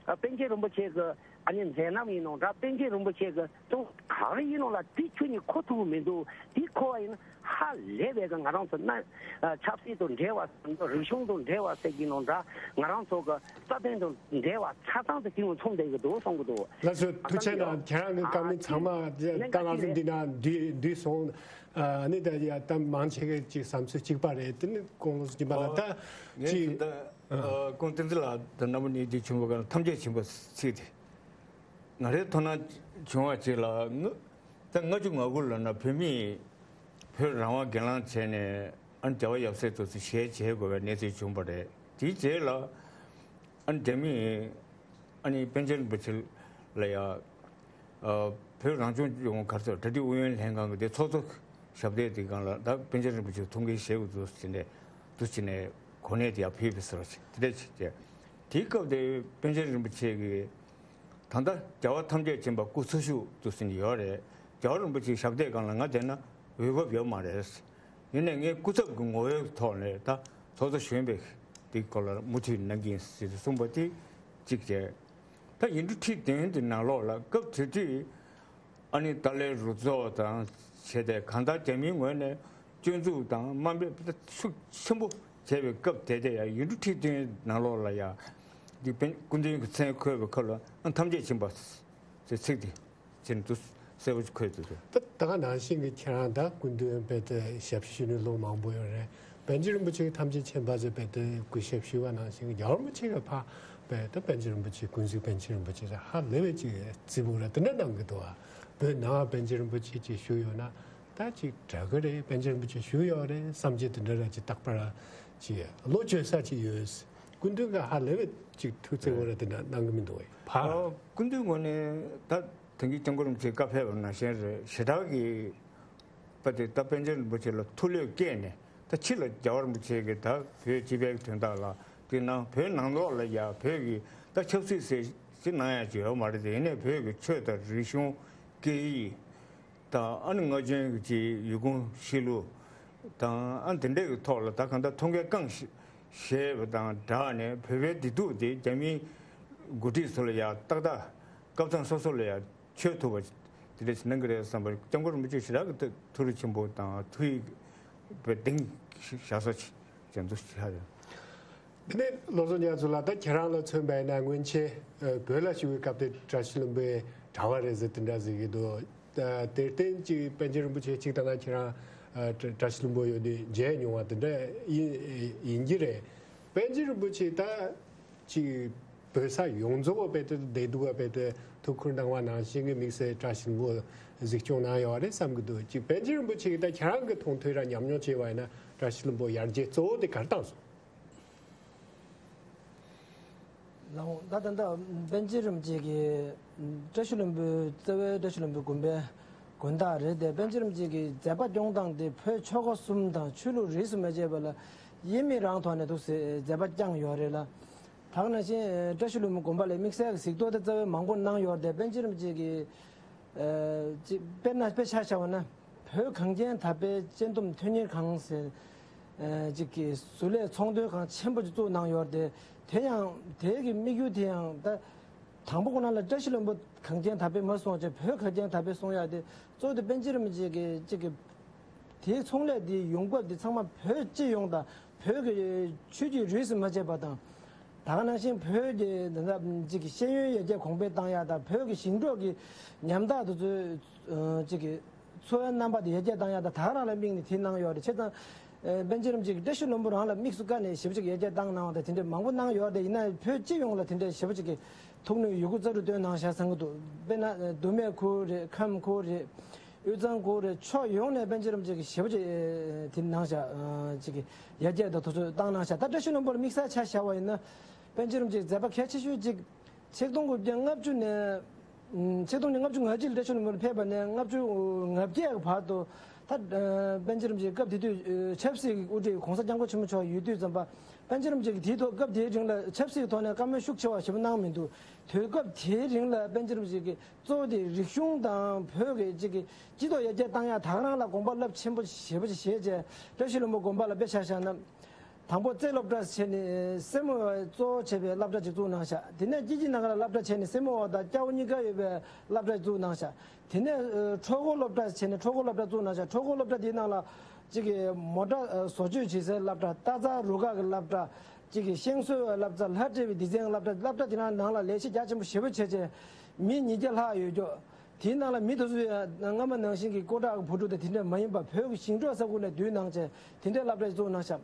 ཨ་པཎ་ཆེན་རིན་པོ་ཆེ་གི་ཨ་ནི་མཛད་རྣམ་ཡིན་ནའང་འདྲ། པཎ་ཆེན་རིན་པོ་ཆེ་གི་གསུང་ག་རེ་ཡིན་ནའང་ལ་དེ་ཁྱོན་ནས་གོ་ཐུབ་ཀྱི་མི་འདུག་དེ་གོ་བ་ཡིན་ན་ཧ་ལས་པའི་གི་ང་རང་ཚོ་ན་ཨ་ཆབ་སྲིད་དང་འབྲེལ་བ་རིག་གཞུང་དང་འབྲེལ་བ་ཟེར་གྱི་ཡིན་ནའང་འདྲ། ང་རང་ཚོ་གི་རྩ་དོན་དང་འབྲེལ་བ་ཆ་ཚང་དུ་དེ་ཡང་མཚུངས་བསྡད་ཀྱི་འདུག་གསུང་གི་འདུག་ལགས་སོ། ཐུགས་རྗེ་གནང་། ཁྱེད་རང་གི་བཀའ་མོལ་ཚང་མ་ད་ང་ཚོ་འདི་ན་འདུས་འདུས་སོང་། ཨ་ནི་ད་ཡ་ད་མང་ཆེ་གི་ཅིག་བསམ་ཚུལ་གཅིག་པ་རེད། དེ་ནི་ཁོང་ལོ་སུ་གཅིག་པ་ལ་ད་ཅིག་ཨ་ཁོང་བསྟན་འཛིན་ལགས་དང་རྣམ་པ་གཉིས་ཀྱི་ཆེན་པོ་ག་ཐམས་ཅད་མཁྱེན་པ་ཚིག་དེ་ང་རའི་དོ་སྣང་བྱུང་བ་ཅིག་ལ་ང་ད་ལྔ་བཅུ་ང་དགུ་ལ་ན་བོད་མིས་བོད་རང་དབང་སྒེར་ལངས་བྱས་ནས་ཨ་ནི་རྒྱལ་བ་ཡབ་སྲས་དེ་ཚོ་ཞལ་མཇལ་དགོས་པའི་གནས་ཚུལ་བྱུང་བ་རེད། དེའི་རྗེས་ལ་ཨ་ནི་རྒྱ་མིས་ཨ་ནི་པཎ་ཆེན་རིན་པོ་ཆེ་ལ་ཡ་ཨ་བོད་རང་སྐྱོང་ལྗོངས་ག་རེ་ཟེར་གྲ་སྒྲིག་ཨུ་ཡོན་ལྷན་ཁང་གི་དེ་ཚོགས་གཙོ་ཞབས་སྟེགས་དེ་སྒང་ལ་ད་པཎ་ཆེན་རིན་པོ་ཆེ་ཐུགས་འགན་བཞེས་དགོས་འདུག་ཟེར་ནས་འདུག་བྱས་ནས་གོ་གནས་དེ་ཡར་ཕུལ་བས་ཟེར་བ་ཞིག་དེ་འདྲ་ཞིག་བྱས། དེའི་སྐབས་དེ་པཎ་ཆེན་རིན་པོ་ཆེ་གིས་ད་ལྟ་རྒྱལ་བ་ཐམས་ཅད་མཁྱེན་པ་སྐུ་འཚོ་བཞུགས་འདུག་ཟེར་ནས་ཡོད་རེད། རྒྱལ་བ་རིན་པོ་ཆེའི་ཞབས་སྟེགས་སྒང་ལ་ང་བསྡད་ན་འོས་བབ་ཡོད་མ་རེད། ཡིན་ནའི་ངས་སྐུ་ཚབ་ཀྱི་ངོ་བོའི་ཐོག་ནས་ད་ཚོགས་གཙོ་གཞོན་པའི་དེའི་སྐོར་ལ་མུ་མཐུད་གནང་གི་ཡིན་ཟེར་གསུངས་པ་དེ་གཅིག་བྱས། ད་ཡིག་འབྲུ་ཁྲི་བདུན་དེ་ནང་ལོགས་ལ་སྐབས་དེ་དུས་ཨ་ནི་ཏཱ་ལའི་རུ་ཚོགས་དང་བྱས་ཏེ་གང་ལྟར་རྒྱ་མིའི་ངོས་ནས་སྐྱོན་འཛུགས་དང་དམའ་འབེབས་ཤུགས་ཆེན་པོ་བྱས་པའི་སྐབས་དེ་དེ་ཡང་ཡིག་འབྲུ་ཁྲི་བདུན་ནང་ལོགས་ལ་ཡང་འདི་སྐུ་མདུན་གྱི་མཚན་འཁོད་པའི་ཁ་ལ་ཨ་ཐམས་ཅད་མཁྱེན་པ་ཟེར་ཚིག་དེ་ཅན་དུ་གསལ་པོ་འཁོད་འདུག་ད་ད་ག་ནང་བཞིན་གྱི་ཁྱེད་རང་ད་སྐུ་མདུན་བེད་དེ་ཞབས་ཞུ་ནས་ལོ་མང་པོ་ཡོད་རེད། པཎ་ཆེན་རིན་པོ་ཆེ་གི་ཐམས་ཅད་མཁྱེན་པ་ཟེར་བེད་དེ་སྐུ་ཞབས་ཞུ་བ་ནང་བཞིན་གྱི་རྒྱལ་བ་རིན་པོ་ཆེ་གི་ཕ་བེད་དེ་པཎ་ཆེན་རིན་པོ་ཆེ་ཀུན་གཟིགས་པཎ་ཆེན་རིན་པོ་ཆེ་ཧ་ལས་པའི་ཅིག་རྩིས་པོ་རེད། དེ་འདྲ་གནང་གི་འདུག་ཨ། བོད་ནང་པཎ་ཆེན་རིན་པོ་ཆེ་ཅིག་བཞུགས་ཡོད་ན་ད་ཅིག་དྲག་གི་རེད། པཎ་ཆེན་རིན་པོ་ཆེ་བཞུགས་ཡོད་རེད་བསམ་གྱི་དེ་འདྲ་ར་ཅིག་རྟག་པར་ཅིག་བློ་བཅོལ་ས་ཅིག་ཡོད། སྐུ་མདུན་གྱི་ཧ་ལས་པའི་ཅིག་ཐུགས་བརྩེ་བོ་རེད་དེ་འདྲ་གནང་གི་མི་འདུག་ཨ། ཕ་སྐུ་མདུན་ངོས་ནས་ད། དེང་གི་སྐྱབས་མགོན་རིན་པོ་ཆེ་བཀའ་ཕེབས་པ་ནང་བཞིན་རེད། ཞེ་དྲག་གི་པ་དེ་ད་པཎ་ཆེན་རིན་པོ་ཆེ་ལ་ཐུགས་བློས་བཀལ་ནས་ད་ཕྱི་ལ་རྒྱལ་བ་རིན་པོ་ཆེ་གི་ད་བོད་སྤྱི་པའི་དོན་དག་ལ་ དེ་ནང་བོད་ནང་ལོགས་ལ་ཡ་བོད་ཀྱི་ད་ཆབ་སྲིད་ཟེར་ཅིག་གནང་ཡ་ཅིག་ཡོད་མ་རེད་དེ། ཡིན་ནའི་བོད་ཀྱི་ཆོས་དང་རིག་གཞུང་སྐད་ཡིག་དང་ཨ་ནི་ང་ཚོའི་གི་ཅིག་ཡུལ་གོམས་གཤིས་ལུགས་དང་ཨ་ནི་དེ་འདྲས་ཀྱི་ཐོག་ལ་ད་གང་ལྟར་ཐོག་ཁའི་རྐང་བཞེས་པ་དང་སྦྲགས་ནས་བོད་པའི་བདེ་སྡུག་དེ་རྒྱ་མིའི་འགོ་ཁྲིད་ཚོ་ལ་ཡ་ཏག་ཏག་སྐབས་མཚམས་སོ་སོ་ལ་ཡ་ཆོད་ཐུབ་པ་དེ་འདྲ་ཞིག་གནང་གི་རེད་བསམ་པར་སྐྱབས་མགོན་རིན་པོ་ཆེ་ཞེ་དྲག་གི་ཐུགས་རེ་ཆེན་པོ་དང་ཐུགས་ཡིད་པའི་གདེང་བཞག་ས་ཅིག་ཅན་དུ་ཆགས་ཡོད། དེ་ནས་བློ་བཟང་རྒྱ་མཚོ་ལགས། ད་ཁྱེད་རང་ལ་མཚོན་པ་ཡིན་ན་སྔོན་ཆད་ཨ་བོད་ལ་བཞུགས་པའི་སྐབས་དེ་བཀྲ་ཤིས་ལྷུན་པོའི་གྲྭ་པ་རེད་ཟེར་དེ་འདྲ་ཟེར་གྱི་འདུག་ད་དེར་བརྟེན་ཅིག་པཎ་ཆེན་རིན་པོ་ཆེ་གཅིག་ལྟ་ན་ཁྱེད་རང་ཨ་བཀྲ་བཀྲ་ཤིས་ལྷུན་པོ་ཡོད་དུས་མཇལ་མྱོང་བ་དེ་འདྲ་ཡིན་ཡིན་གྱི་རེད། པཎ་ཆེན་རིན་པོ་ཆེ་ད་ཅིག་བོད་ས་ཡོངས་རྫོགས་པ་དཔེ་དེ་བདེ་སྡུག་པ་དཔེ་དེ་ཐུགས་ཁུར་གནང་བ་ནང་བཞིན་གྱི་དམིགས་བསལ་བཀྲ་ཤིས་ལྷུན་པོ་གཟིགས་སྐྱོང་གནང་ཡོད་རེད་བསམ་གྱི་འདུག་ཅིག་པཎ་ཆེན་རིན་པོ་ཆེ་གིས་ད་ཁྱེད་རང་གི་མཐོང་ཐོས་ར་ཉམས་མྱོང་བྱས་པ་ཡིན་ན་བཀྲ་ཤིས་ལྷུན་པོ་ཡར་རྒྱས་གཙོ་བོ་དེ་ག་རེ་བཏང་སོང་། ལགས་འོང་། ད་ད་ལྟ་པཎ་ཆེན་རིན་པོ་ཆེ་གི་བཀྲ་ཤིས་ལྷུན་པོའི་རྩ་བའི་བཀྲ་ཤིས་ལྷུན་པོའི་དགོན་པའི་དགོན་བདག་རེད་དེ། པཎ་ཆེན་རིན་པོ་ཆེ་གི་མཛད་པ་སྐྱོང་སྟངས་དེ་བོད་ཆོལ་ཁ་གསུམ་དང་ཆོས་ལུགས་རིས་སུ་མ་ཆད་པ་ལ་དབྱེར་མེད་རང་ཐོག་ནས་འདུག་སེ་མཛད་པ་བསྐྱངས་ཡོད་རེད་ལ། ད་ག་ནང་བཞིན་བཀྲ་ཤིས་ལྷུན་པོ་དགོན་པ་ལ་དམིགས་བསལ་གྱི་གཟིགས་རྟོག་དེ་རྩ་བའི་མང་པོ་གནང་ཡོད་རེད་དེ། པཎ་ཆེན་རིན་པོ་ཆེ་གི་ཨ་ཅིག་དཔེར་ན་དཔེ་ཆ་བཞག་པ་ན། བོད་གངས་ཅན་དག་པའི་སྤྱི་འདོམས་དོན་གཉེར་ཁང་ཟེར་ཨ་ཅིག་གི་བཟོ་ལས་ཚོང་དོན་ཁང་ཆེན་པོ་ཅིག་བཙུགས་གནང་ཡོད་རེད་དེ། དེ་ཡང་དེ་གི་དམིགས་ཡུལ་དེ་ཡང་ད་དང་པོ་ཁོ་ན་ལ་བཀྲ་ཤིས་ལྷུན་པོ་གངས་ཅན་དག་པའི་མ་སོང་བྱས་བོད་གངས་ཅན་དག་པའི་སོང་ཡག་དེ་གཙོ་བོ་དེ་པཎ་ཆེན་རིན་པོ་ཆེ་གི་ཅིག་གི་དེའི་ཚོང་ལས་དེའི་ཡོང་འབབ་དེ་ཚང་མ་བོད་སྤྱི་ཡོངས་དང་བོད་ཀྱི་ཆོས་བརྒྱུད་རིས་སུ་མ་ཆད་པ་དང་། ད་ག་ནང་བཞིན་བོད་ཀྱི་འདི་འདྲ་ཅིག་གི་ཤེས་ཡོན་ཡར་རྒྱས་གོང་འཕེལ་བཏང་ཡག་དང་བོད་ཀྱི་ཞིང་འབྲོག་གི་ཉམ་ཐག་དེ་ཚོའི་ཅིག་གི་འཚོ་བའི་རྣམ་པ་དེ་ཡར་རྒྱས་བཏང་ཡག་དང་། ད་ག་རང་ལ་དམིགས་ནས་དེ་གནང་ཡོད་རེད། བྱས་ཙང་ཨ་པཎ་ཆེན་རིན་པོ་ཆེ་གིས་བཀྲ་ཤིས་ལྷུན་པོ་རང་ལ་དམིགས་སུ་བཀར་ནས་ཞེ་པོ་ཅིག་ཡར་རྒྱས་བཏང་གནང་བ་དང་དེ་འདྲ་མང་པོ་གནང་ཡོད་རེད། ཡིན་ན་བོད་སྤྱི་ཡོངས་ལ་དེ་འདྲ་ཞེ་པོ་ཅིག་གི་ཐུགས་སྣང་ཡོད་རྒུ་རྩལ་སྤྲུགས་བཏོན་གནང་ཤག་བསམ་གྱི་འདུག་དཔེར་ན་མདོ་སྨད་ཁུལ་རེད། ཁམས་ཁུལ་རེད། དབུས་གཙང་ཁུལ་རེད། ཕྱོགས་ཡོངས་ནས་པཎ་ཆེན་རིན་པོ་ཆེ་གིས་ཞེ་པོ་ཅིག་དེ་གནང་ཤག་ཅིག་གི་ཡར་རྒྱས་དང་དུས་ཚོད་བཏང་གནང་ཤག་ད་བཀྲ་ཤིས་ལྷུན་པོར་དམིགས་བསལ་ཆ་བཞག་པ་ཡིན་ན། པཎ་ཆེན་རིན་པོ་ཆེའི་མཛད་པ་གལ་ཆེ་ཤོས་ཅིག་ཆིག་སྟོང་དགུ་བརྒྱ་ལྔ་བཅུ་ནས་ཆིག་སྟོང་ལྔ་བཅུ་ང་གཅིག་ལ་བཀྲ་ཤིས་ལྷུན་པོར་ཕེབས་པ་ནས་ལྔ་བཅུ་ང་བརྒྱད་ཀྱི་བར་དུ། ད་པཎ་ཆེན་རིན་པོ་ཆེ་སྐབས་དེ་དུས་ཆབ་སྲིད་ཀྱི་དབུ་ཁྲིད་གོང་ས་སྐྱབས་མགོན་ཆེན་པོ་མཆོག་ཡོད་དུས་ཙམ་པ། པཎ་ཆེན་རིན་པོ་ཆེ་གིས་དེའི་ཐོག་སྐབས་དེའི་རིང་ལ་ཆབ་སྲིད་ཐོག་ནས་བཀའ་མོལ་ཤུགས་ཆེ་བ་ཞེ་པོ་གནང་མི་འདུག་དུས་སྐབས་དེའི་རིང་ལ་པཎ་ཆེན་རིན་པོ་ཆེ་གིས་གཙོ་བོ་དེ་རིག་གཞུང་དང་བོད་ཀྱི་ཅིག་གི་སྤྱི་ཚོགས་ཡར་རྒྱས་བཏང་ཡག་ད་ག་རང་ལ་དགོངས་པ་རླབས་ཆེན་པོ་ཞེ་པོ་ཅིག་བཞེས་བྱས། བཀྲ་ཤིས་ལྷུན་པོ་དགོན་པ་ལ་དཔེ་ཆ་བཞག་ན། དང་པོ་རྩེ་སློབ་གྲྭ་བྱས་ནས་སེར་མོ་བ་གཙོ་བོ་བྱས་པའི་སློབ་གྲྭ་ཅིག་བཙུགས་གནང་ཤག་དེ་ནས་སྐྱིད་ཀྱི་ནང་ལ་སློབ་གྲྭ་བྱས་ནས་སེར་མོ་བ་དང་སྐྱ་བོ་གཉིས་ཀ་ཡོད་པའི་སློབ་གྲྭ་བཙུགས་གནང་ཤག་དེ་ནས་ཨ་ཁྲོ་ཁོ་སློབ་གྲྭ་བྱས་ནས་ཁྲོ་ཁོ་སློབ་གྲྭ་བཙུགས་གནང་ཤག་ཁྲོ་ཁོ་སློབ་གྲྭ་དེའི་ནང་ལ་གཅིག་གི་མོ་ཊ་ཨ་བཟོ་བཅོས་བྱེད་སའི་སློབ་གྲྭ། རྟ་རྩལ་རུ་ཁག་གི་སློབ་གྲྭ། གཅིག་གི་ཤིང་བཟོ་བའི་སློབ་གྲྭ། ལྷ་བྲིས་པའི་སྡེ་ཚན་སློབ་གྲྭ། སློབ་གྲྭ་དེ་ནང་ནང་ལ་ལས་བྱེད་རྒྱ་ཆེན་པོ་ཞེ་པོ་བྱས་བྱས་མི་ཉིས་བརྒྱ་ལྷག་ཡོད་ཀྱོག་དེའི་ནང་ལ་མི་དེ་ཚོ་ཡང་སྔ་མ་ནང་བཞིན་གྱི་སྐུ་དྲག་གི་བུ་ཕྲུག་དང་དེ་འདྲ་མ་ཡིན་པར་བོད་ཀྱི་ཞིང་འབྲོག་ས་ཁུལ་ནས་བསྡུས་གནང་བྱས་དེ་འདྲའི་སློབ་གྲྭ་ཞིག་བཙུགས་གནང་ཤག་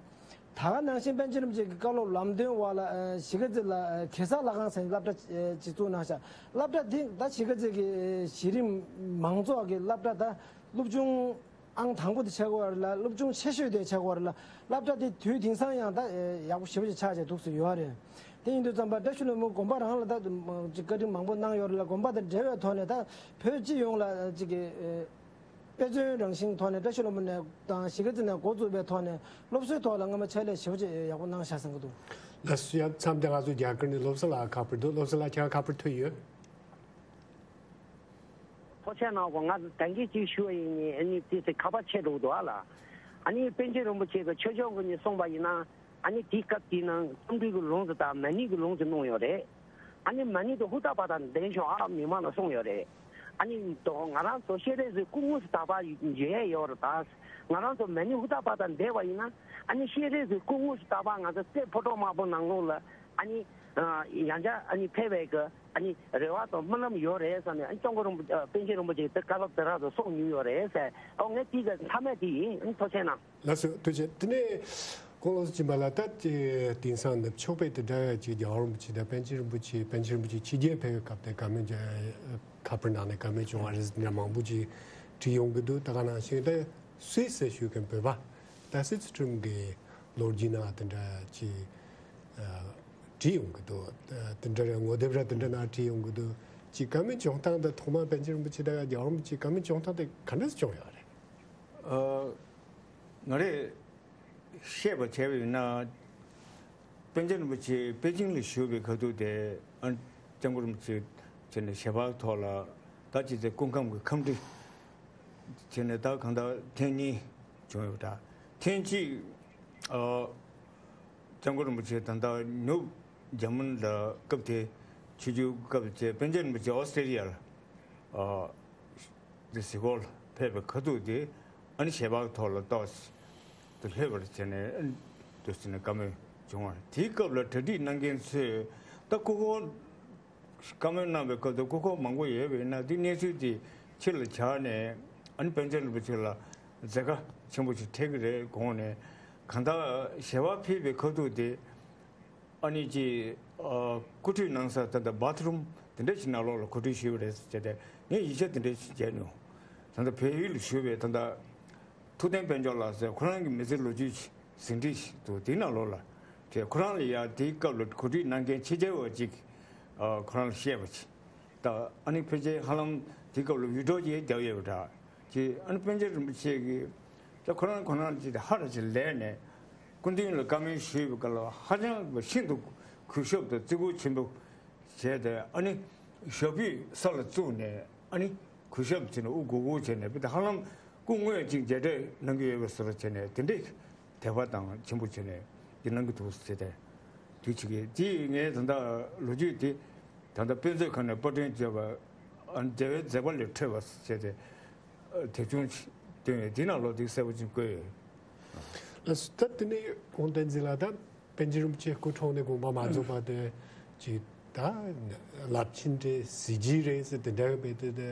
ད་ག་ནང་བཞིན་པཎ་ཆེན་རིན་པོ་ཆེ་གི་བཀའ་སློབ་ལམ་སྟོན་འོག་ལ་ཨ་གཞིས་ཀ་རྩེ་ལ་ཨ་གེ་སར་ལྷ་ཁང་ཟེར་སློབ་གྲྭ་ཨ་ཅིག་བཙུགས་གནང་ཤག་སློབ་གྲྭ་འདི་ད་གཞིས་ཀ་རྩེ་གི་ཨ་གཞི་རིམ་མང་ཚོགས་ཀྱི་སློབ་གྲྭ་ད་སློབ་ཆུང་ཨང་དང་པོ་དེ་ཆགས་ཀྱི་ཡོད་རེད་ལ། སློབ་ཆུང་ཆེ་ཤོས་དེ་ཆགས་ཀྱི་ཡོད་རེད་ལ། སློབ་གྲྭ་དེ་དུས་དེང་སང་ཡང་ད་ཨ་ཡག་པོ་ཞེ་པོ་ཅིག་ཆགས་བྱས་འདུག་སེ་ཡོད་རེད། དེ་ཡིན་དུས་ཙམ་པ་བཀྲ་ཤིས་ལྷུན་པོ་དགོན་པ་རང་ལ་ད་ཅིག་བཀའ་དྲིན་མང་པོ་གནང་ཡོད་རེད་ལ། དགོན་པ་དང་འབྲེལ་བའི་ཐོག་ནས་ད་བོད་སྤྱི་ཡོངས་ལ་ཅིག་གི་ཨ་དཔེ་མཚོན་རང་བཞིན་ཐོག་ནས་བཀྲ་ཤིས་ལྷུན་པོ་ནས་དང་གཞིས་ཀ་རྩེ་ནས་འགོ་བཙུགས་པའི་ཐོག་ནས་སློབ་གསོའི་ཐོག་ལ་སྔ་མ་ཕྱག་ལས་ཞེ་པོ་ཅིག་ཡག་པོ་གནང་ཤག་བསམ་གྱི་འདུག་ལགས་སོ། ཡང་མཚམས་དེ་ང་ཚོ་རྒྱ་གར་ནས་བློ་བཟང་ལགས་ཁ་པར་འདུག་བློ་བཟང་ལགས་ཁྱེད་རང་ཁ་པར་ཐོན་ཡོད། ཐུགས་རྗེ་གནང་གོ། ང་ད་གིན་ཅིག་ཞུ་བ་ཡིན་ནི། ཨ་ནི་དེ་དེ་ཁ་པར་ཆད་འགྲོ་འདུག་ཨ་ལ། ཨ་ནི་པཎ་ཆེན་རིན་པོ་ཆེ་གི་ཆོས་ཕྱོགས་ཀྱི་ནས་གསུངས་པ་ཡིན་ན། ཨ་ནི་དེའི་སྐབས་དེའི་ནང་རྩོམ་འབྲི་གི་ལུང་ཟེར་དང་མ་ཎི་གི་ལུང་ཟེར་གནང་ཡོད་རེད། ཨ་ནི་མ་ཎི་དེ་ཧུར་ཐག་པ་དང་ལྡན་ཤོག་ཨ་མི་མང་ལ་གསུངས་ཡོད་རེད། ཨ་ནི་དོ་ང་རང་ཚོ་ཤེས་རིག་ཟེར་སྐུ་ངོ་ཟེར་དག་པ་མཇལ་ཡོད་རེད་ད། ང་རང་ཚོ་མ་ཎི་ཧུར་ཐག་པ་དང་ལྡན་པ་ཡིན་ན། ཨ་ནི་ཤེས་རིག་ཟེར་སྐུ་ངོ་ཟེར་དག་པ་ང་ཚོ་རྩེ་ཕོ་བྲང་དམར་པོ་ནང་ལོགས་ལ་ཨ་ནི་ཡང་བསྐྱར་ཨ་ནི་ཕེབས་པའི་གི་ཨ་ནི་རེ་བ་དང་སྨོན་ལམ་ཡོད་རེད་ཟེར་ནས། ཨ་ནི་སྐྱབས་མགོན་རིན་པོ་ཆེ་པཎ་ཆེན་རིན་པོ་ཆེ་གིས་དེ་བཀའ་སློབ་དེ་རང་ཚོ་གསུངས་མྱོང་ཡོད་རེད་ཟེར། ཨོ་ངས་དེའི་གི་མཐའ་མ་དེ་ཡིན། ཨ་ནི་ཐུགས་རྗེ་གནང་། ལགས་སོ། ཐུགས་རྗེ། དེ་ནས་སྐུ་ངོ་སྦྱིན་པ་ལགས། ད་དེ་དེང་སང་ནུབ་ཕྱོགས་པའི་དེ་འདྲ་ཅིག་རྒྱལ་བ་རིན་པོ་ཆེ་དང་པཎ་ཆེན་རིན་པོ་ཆེ། པཎ་ཆེན་རིན་པོ་ཆེ་ཕྱི་རྒྱལ་ཕེབས་པའི་སྐབས་དེ་བཀའ་མོལ་ཅིག་ཁ་པར་ནང་ནས་བཀའ་མོལ་བྱུང་བ་རེད་ཟེར་འདྲ་མང་པོ་ཅིག་བྲིས་ཡོང་གི་འདུག་ད་ག་ནང་བཞིན་ད་སུད་སི་ཞུགས་མཁན་བོད་པ་ད་སུད་སི་ཁྲིམས་ཀྱི་ལོ་རྒྱུས་ནང་དེ་འདྲ་ཅིག་ཨ་བྲིས་ཡོང་གི་འདུག་དེ་འདྲ་རེད། ངོ་དེབ་ར་དེ་འདྲ་ནང་བྲིས་ཡོང་གི་འདུག་ཅིག་བཀའ་མོལ་བྱུང་སྟངས་དང་ཐོག་མར་པཎ་ཆེན་རིན་པོ་ཆེ་དང་རྒྱལ་བ་རིན་པོ་ཆེ་བཀའ་མོལ་བྱུང་སྟངས་དེ་ག་འདྲ་བྱུང་ཡོད་རེད། ཨ་ང་རེ་བཤད་པ་བྱས་པ་ཡིན་ན། པཎ་ཆེན་རིན་པོ་ཆེ་པེ་ཅིང་ལ་བཞུགས་པའི་ཁ་ཐུག་དེ་ཨ་སྐྱབས་མགོན་རིན་པོ་ཆེ་བྱས་ནས་ཞལ་པར་ཐོག་ལ་ད་ཅི་ཚེ་སྐུ་ཁམས་ཀྱི་ཁམས་འདྲི་བྱས་ནས་ད་གང་ལྟར་ཐེངས་གཉིས་བྱུང་ཡོད་པ་འདྲ། ཐེངས་གཅིག་ཨ་སྐྱབས་མགོན་རིན་པོ་ཆེ་ད་ལྟ་ནུབ་འཇར་མན་ལ་སྐབས་དེ་ཆིབས་བསྒྱུར་སྐབས་བཅས་པཎ་ཆེན་རིན་པོ་ཆེ་ཨོ་སི་ཏྲེ་ལི་ཡ་ལ་ཨ་དེ་གཟིགས་སྐོར་ལ་ཕེབས་པའི་ཁ་ཐུག་དེ་ཨ་ནི་ཞལ་པར་ཐོག་ལ་ཏོག་ཙམ་དུ་ལྷོད་པར་བྱས་ནས་ཨ་ནི་དུ་ཟིན་ནས་བཀའ་མོལ་བྱུང་བ་རེད། དེའི་སྐབས་ལ་གྲ་སྒྲིག་གནང་མཁན་ཚོས་ད་སྐུ་འཁོར་བཀའ་མོལ་གནང་བའི་སྐབས་དུ་སྐུ་འཁོར་མང་པོ་ཡོད་པས་ན་དེ་གནས་ཚུལ་དེ་ཕྱི་ལ་བྱས་ནས་ཨ་ནི་པཎ་ཆེན་རིན་པོ་ཆེ་ལ་མཛད་དཀའ་ཆེན་པོ་ཞིག་འཕྲད་ཀྱི་རེད་དགོངས་ནས་གང་ལྟར་ཞལ་པར་ཕུལ་བའི་ཁ་ཐུག་དེ། ཨ་ནི་ཅི། ཨ་སྐུ་ཁྲུས་གནང་ས་ད་ལྟ་བཱཐ་རུམ་དེ་འདྲ་ཞིག་ནང་ལོགས་ལ་གོ་སྒྲིག་ཞུས་པ་རེད་ཟེར་བྱས་ཏེ་ངས་ཡིག་ཆ་དེ་འདྲ་ཞིག་མཇལ་མྱོང་། ད་ལྟ་བལ་ཡུལ་ལ་བཞུགས་པའི་ད་ལྟ་ཐུབ་བསྟན་དཔལ་འབྱོར་ལགས་ཟེར་ཁོ་རང་གི་མི་ཚེ་ལོ་རྒྱུས་ཤིག་ཟིན་བྲིས་ཤིག་འདུག་དེའི་ནང་ལོགས་ལ་བྱས་ཁོ་རང་ལ་ཡང་དེའི་སྐབས་ལ་གོ་སྒྲིག་གནང་མཁན་ཕྱི་རྒྱལ་བ་ཅིག་ཨ་ཁོ་རང་ལ་བཤད་པ་ཅིག་ད་ཨ་ནི་ཕལ་ཆེར་ཧ་ལམ་དེའི་སྐབས་ལ་བི་ཌིའོ་ཅིག་རྒྱག་ཡོད་པ་འདྲ། ཅེས་ཨ་ནི་པཎ་ཆེན་རིན་པོ་ཆེ་གིས་ད་ཁོ་རང་ཁོ་རང་ཅིག་ཧ་ར་ཅིག་ལས་ནས་སྐུ་མདུན་ལ་བཀའ་མོལ་ཞུས་པའི་སྐབས་ལ་ཧ་ཅང་གི་ཤིན་ཏུ་གུས་ཞབས་དང་བརྩི་བཀུར་ཆེན་པོ་བྱས་ཏེ་ཨ་ནི་ཞབས་པུས་ས་ལ་བཙུགས་ནས་ཨ་ནི་གུས་ཞབས་བྱས་ནས་དབུ་གུག་གུག་བྱས་ནས་བི་ད་ཧ་ལམ་སྐུ་དངོས་ཅིག་མཇལ་འཕྲད་གནང་གི་ཡོད་པའི་བཟོ་འདྲ་བྱས་ནས་དེ་འདྲའི་དད་པ་དང་ཆེན་པོ་བྱས་ནས་འདི་གནང་གི་འདུག་ཟེར་ཏེ་དུས་ཅིག་གིས་དེ་ངས་ད་ལྟ་ལོ་རྒྱུས་དེ་ད་ལྟ་དཔེ་མཛོད་ཁང་ནས་པར་སྐྲུན་བྱས་པ་ཨ་རྒྱལ་བའི་མཛད་པ་ལས་འཕྲོས་པ་ཟེར་ཏེ་དེབ་ཆུང་ཞིག་བཏོན་ཡོད། དེ་ནང་ལོགས་དེ་གསལ་པོ་ཅིག་བཀོད་ཡོད། ལགས་སོ། ད་དེ་ནས་ཁོང་བསྟན་འཛིན་ལགས་ད་པཎ་ཆེན་རིན་པོ་ཆེ་སྐུ་འཁྲུངས་ནས་དགོངས་པ་མ་རྫོགས་པ་དེ་ཅིག་ད་རླབས་ཆེན་རེད་གཟི་བརྗིད་རེད་ཟེར་དེ་འདྲ་བས་དེ་དེ་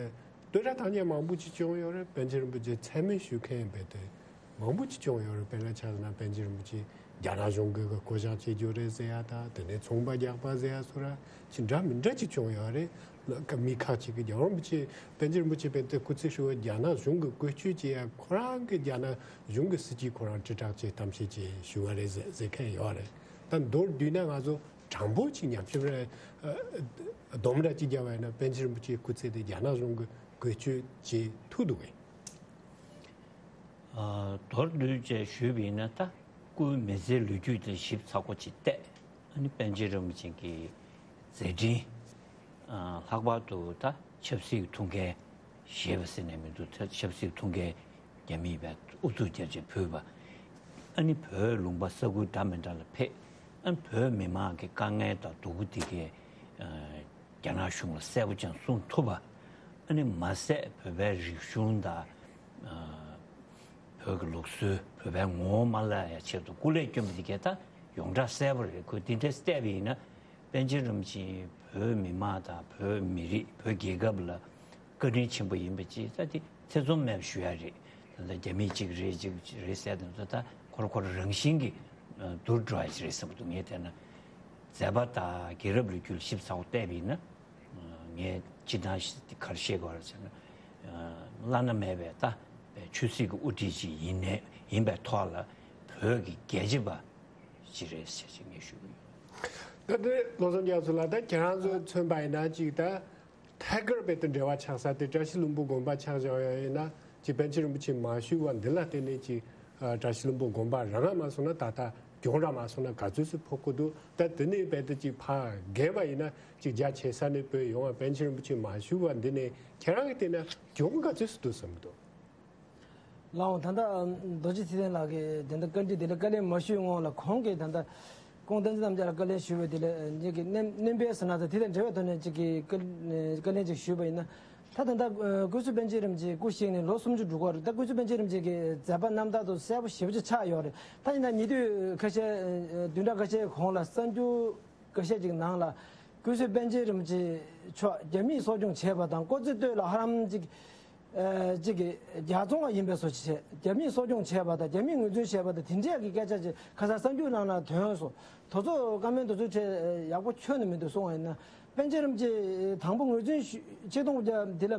བསྟོད་ར་ཐག་ཉེ་མང་པོ་ཅིག་བྱུང་ཡོད་རེད། པཎ་ཆེན་རིན་པོ་ཆེ་མཚན་སྨད་ཞུ་མཁན་བས་དེ་མང་པོ་ཅིག་བྱུང་ཡོད་རེད། དཔེར་ན་ཆ་བཞག་ན་པཎ་ཆེན་རིན་པོ་ཆེ་རྒྱ་ནག་གཞུང་གིས་བསྐོ་བཞག་བྱེད་རྒྱུ་རེད་ཟེར་ཡ་དང་དེ་ནས་ཚོང་པ་རྒྱག་པ་ཟེར་ཡ་སོགས་ར་ཅིག་འདྲ་མི་འདྲ་ཅིག་བྱུང་ཡོད་རེད། ལ་ཀ་མི་ཁག་ཅིག་གིས་རྒྱལ་བ་རིན་པོ་ཆེ་པཎ་ཆེན་རིན་པོ་ཆེ་བས་དེ་སྐུ་ཚེ་ཧྲིལ་བོ་རྒྱ་ནག་གཞུང་གིས་བཀོལ་སྤྱོད་བྱེད་ཡ་ཁོ་རང་གི་རྒྱ་ནག་གཞུང་གི་སྲིད་ཇུས་ཁོ་རང་དྲིལ་བསྒྲགས་བྱས་གཏམ་བཤད་བྱས་ཞུ་བ་རེད་ཟེར་ཟེར་མཁན་ཡོད་རེད། ད་མདོར་བསྡུས་ན་ང་ཚོ་དྲང་པོ་ཅིག་ཉམས་ཞིབ་རེ་སྡོམ་ར་ཅིག་རྒྱབ་པ་ཡིན་ན་པཎ་ཆེན་རིན་པོ་ཆེའི་སྐུ་ཚེ་དེ་རྒྱ་ནག་གཞུང་གིས་བཀོལ་སྤྱོད་བྱེད་ཐུབ་འདུག་གས། ཨ་མདོར་བསྡུས་བྱས་ཞུས་པ་ཡིན་ན་ད་སྐུའི་མི་ཚེའི་ལོ་རྒྱུས་དེ་ཞིབ་ཚགས་པོ་ཅིག་བལྟས། ཨ་ནི་པཎ་ཆེན་རིན་པོ་ཆེ་གི་མཛད་འཕྲིན་ཨ་ལྷག་པར་དུ་ད་ཆབ་སྲིད་ཀྱི་ཐུགས་འགན་བཞེས་པ་ཟེར་ནས་མི་འདུག་ད་ཆབ་སྲིད་ཀྱི་ཐུགས་འགན་རྒྱ་མིའི་བས་ཨུ་ཚུགས་རྒྱ་ཆེ་ཕུལ་བ། ཨ་ནི་བོད་ལུང་པ་ས་ཁུལ་འདྲ་མི་འདྲ་ལ་ཕེབས། ཨ་ནི་བོད་མི་མང་གི་དཀའ་ངལ་དང་སྡུག་པོ་དེ་གའི་ཨ་རྒྱ་ནག་གཞུང་ལ་གསལ་པོ་ཅིག་གསུང་ཐུབ་པ། ཨ་ནི་མ་ཟད་བོད་པའི་རིག་གཞུང་དང་ཨ་བོད་ཀྱི་ལུགས་སྲོལ་བོད་པའི་ངོ་བོ་མ་བརླག་ཡ་ཆེད་དུ་སྐུ་ལས་བསྐྱོན་པ་དེ་གས་ད་ཡོངས་གྲགས་གསལ་པོ་རེད། ཁོས་དེ་འདྲ་བལྟས་པ་ཡིན་ན་པཎ་ཆེན་རིན་པོ་ཆེ་བོད་མི་མང་དང་བོད་མི་རིགས་བོད་རྒྱལ་ཁབ་ལ་བཀའ་དྲིན་ཆེན་པོ་ཡིན་པ་ཅིག་ད་དེ་ཐེ་ཚོམ་མེད་པར་ཞུ་ཡ་རེད། ད་ལྟ་རྒྱ་མི་གཅིག་རེད་གཅིག་རེད་ཟེར་དུས་ད་ཁོ་རང་ཁོ་རང་རང་བཞིན་གྱིས་བསྡུར་འགྲོ་ཡ་ཅིག་རེད་བསམ་གྱི་འདུག་ངས་བལྟས་ན་མཛད་པ་དང་རྒྱལ་རབས་ལོ་རྒྱུས་ལ་ཞིབ་ཚགས་པོ་བལྟས་པ་ཡིན་ན། ངས་སྤྱིར་བཏང་ཞིག་ག་རེ་བཤད་དགོས་རེད་ཟེར་ན། བླ་ན་མེད་པའི་ད་ཆོས་སྲིད་ཀྱི་དབུ་ཁྲིད་ཅིག་ཡིན་ནས་ཡིན་པའི་ཐོག་ལ་བོད་ཀྱི་རྒྱལ་གཅེས་པ་ཅིག་རེད་ཟེར་ཅིག་ངས་ཞུ་གི་ཡོད། ད་དེ་བློ་བཟང་རྒྱ་མཚོ་ལགས་ད་ཁྱེད་རང་ཚོ་མཚོན་པ་ཡིན་ན་ཅིག་ད་ཐད་ཀར་རྦད་དེ་འབྲེལ་བ་ཆགས་ས་དེ་བཀྲ་ཤིས་ལྷུན་པོ་དགོན་པ་ཆགས་བཞག་ཡོད་ཡིན་ན་ཅིག་པཎ་ཆེན་རིན་པོ་ཆེ་མ་བཞུགས་པ་འདི་ལ་བརྟེན་ནས་ཅིག་ཨ་བཀྲ་ཤིས་ལྷུན་པོ་དགོན་པ་རང་ང་མ་སོང་ན་ད་ལྟ་གྱོང་ར་མ་སོང་ན་ག་ཚོད་ཙམ་ཕོག་གི་འདུག་ད་དེ་ནས་རྦད་དེ་ཅིག་ཕར་བརྒལ་བ་ཡིན་ན་ཅིག་རྒྱ་ཆེ་ས་ནས་བོད་ཡོང་བ་པཎ་ཆེན་རིན་པོ་ཆེ་མ་བཞུགས་པ་འདི་ནས་ཁྱེད་རང་གིས་བལྟས་ན་གྱོང་ག་ཚོད་ཙམ་འདུག་བསམ་གི་འདུག་ལགས་འོང་། ད་ལྟ་རྡོ་རྗེ་ཚེ་བརྟན་ལགས་ཀྱིས་དེ་འདྲ་བཀའ་འདྲི་དེ་འདྲ་བཀའ་ལན་མ་ཞུས་སྔོན་ལ་ཁོང་གིས་ད་ལྟ་ཁོང་བསྟན་འཛིན་རྣམ་རྒྱལ་ལ་བཀའ་ལན་ཞུས་པ་དེ་ལ་ཉིད་ཀྱི་སྣེ་སྣེ་འབེལ་ཟེར་ན་ད་དེ་དང་འབྲེལ་བའི་ཐོག་ནས་ཅིག་གི་བཀའ་བཀའ་ལན་ཅིག་ཞུས་པ་ཡིན་ན། ད་ད་ལྟ་སྐུ་ཞབས་པཎ་ཆེན་རིན་པོ་ཆེ་སྐུ་གཤེགས་ནས་ལོ་སུམ་ཅུ་འགྲོ་གི་རེད། ད་སྐུ་ཞབས་པཎ་ཆེན་རིན་པོ་ཆེ་གི་མཛད་པ་རྣམ་ཐར་དུ་གསལ་པོ་ཞེ་པོ་ཅིག་ཆགས་ཡོད་རེད། ད་ཡིན་ན་ཉེ་དུས་ཁ་ཤས་བདུན་ཕྲག་ཁ་ཤས་གོང་ལ་གསར་འགྱུར་ཁ་ཤས་ཅིག་ནང་ལ་སྐུ་ཞབས་པཎ་ཆེན་རིན་པོ་ཆེ་མཆོག་རྒྱ་མིས་གསོ་སྐྱོང་བྱས་པ་དང་ཀོ་ཙེ་སྟོད་ལ་ཧ་ལམ་ཅིག་ཨ་ཅིག་གི་རྒྱ་བཙོང་བ་ཡིན་པའི་བཟོ་ཅིག་བྱས། རྒྱ་མིས་གསོ་སྐྱོང་བྱས་པ་དང་རྒྱ་མིས་ངོས་འཛིན་བྱས་པ་དང་དེ་འདྲའི་གི་སྐད་ཆ་ཅིག་ཁ་སང་གསར་འགྱུར་ནང་ལ་ཐོན་སོང་། དེ་ཚོ་བཀའ་མོལ་དེ་ཚོ་ཆེས་ཡག་པོ་ཁྱོན་ནས་མི་འདུག་གསུངས་པ་ཡིན་ན། པཎ་ཆེན་རིན་པོ་ཆེ་དང་པོ་ངོས་འཛིན་ཞུ་ཆིག་སྟོང་དགུ་བརྒྱ་འདི་ལ།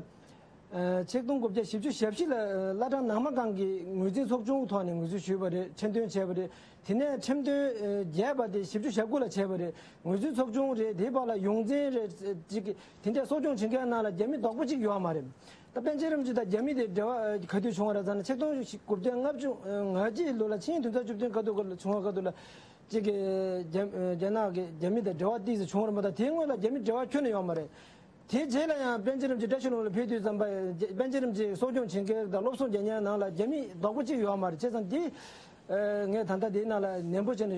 ཨ་ཆིག་སྟོང་དགུ་བརྒྱ་བཞི་བཅུ་ཞེ་བཞི་ལ་བླ་བྲང་ནང་མ་སྒང་གི་ངོས་འཛིན་ཚོགས་ཆུང་ཐོག་ནས་ངོས་འཛིན་ཞུས་པ་རེད། ཁྲིམས་དོན་བྱས་པ་རེད། དེ་ནས་ཁྲིམས་དོན་ཨ་བརྒྱད་པ་དེ་བཞི་བཅུ་ཞེ་དགུ་ལ་བྱས་པ་རེད། ངོས་འཛིན་ཚོགས་ཆུང་རེད། དེའི་བར་ལ་ཡོངས་འཛིན་རེད་ཅིག་དེ་འདྲས་གསོ་སྐྱོང་བྱེད་མཁན་ནང་ལ་རྒྱ་མི་རྡོག་པོ་གཅིག་ཡོད་མ་རེད། ད་པཎ་ཆེན་རིན་པོ་ཆེ་དང་རྒྱ་མི་དེ་འབྲེལ་བ་ག་དུས་བྱུང་བ་རེད་ཟེར་ན་ཆིག་སྟོང་དགུ་བརྒྱ་ལྔ་བཅུ་ང་གཅིག་ལོ་ལ་ཆིངས་ཡིག་དོན་ཚན་བཅུ་བདུན་ག་དུས་བྱུང་བ་ག་དུས་ལ། གཅིག་གི་རྒྱ་རྒྱ་ནག་གི་རྒྱ་མི་དང་འབྲེལ་བ་ཏོག་ཙམ་བྱུང་བ་རེད་མ་གཏོགས། དེའི་སྔོན་ལ་རྒྱ་མི་འབྲེལ་བ་ཁྱོན་ནས་ཡོད་མ་རེད། དེའི་རྗེས་ལ་ཡང་པཎ་ཆེན་རིན་པོ་ཆེ་བཀྲ་ཤིས་ལྷུན་པོར་ཕེབས་དུས་ཙམ་པ། པཎ་ཆེན་རིན་པོ་ཆེ་གསོ་སྐྱོང་བྱེད་མཁན་དང་སློབ་གསོ་རྒྱག་མཁན་ནང་ལ་རྒྱ་མི་རྡོག་པོ་གཅིག་ཡོད་མ་རེད། བྱས་ཙང་འདི་ངས་ད་ལྟ་འདིའི་ནང་ལ་ནན་པོ་བྱས་ནས་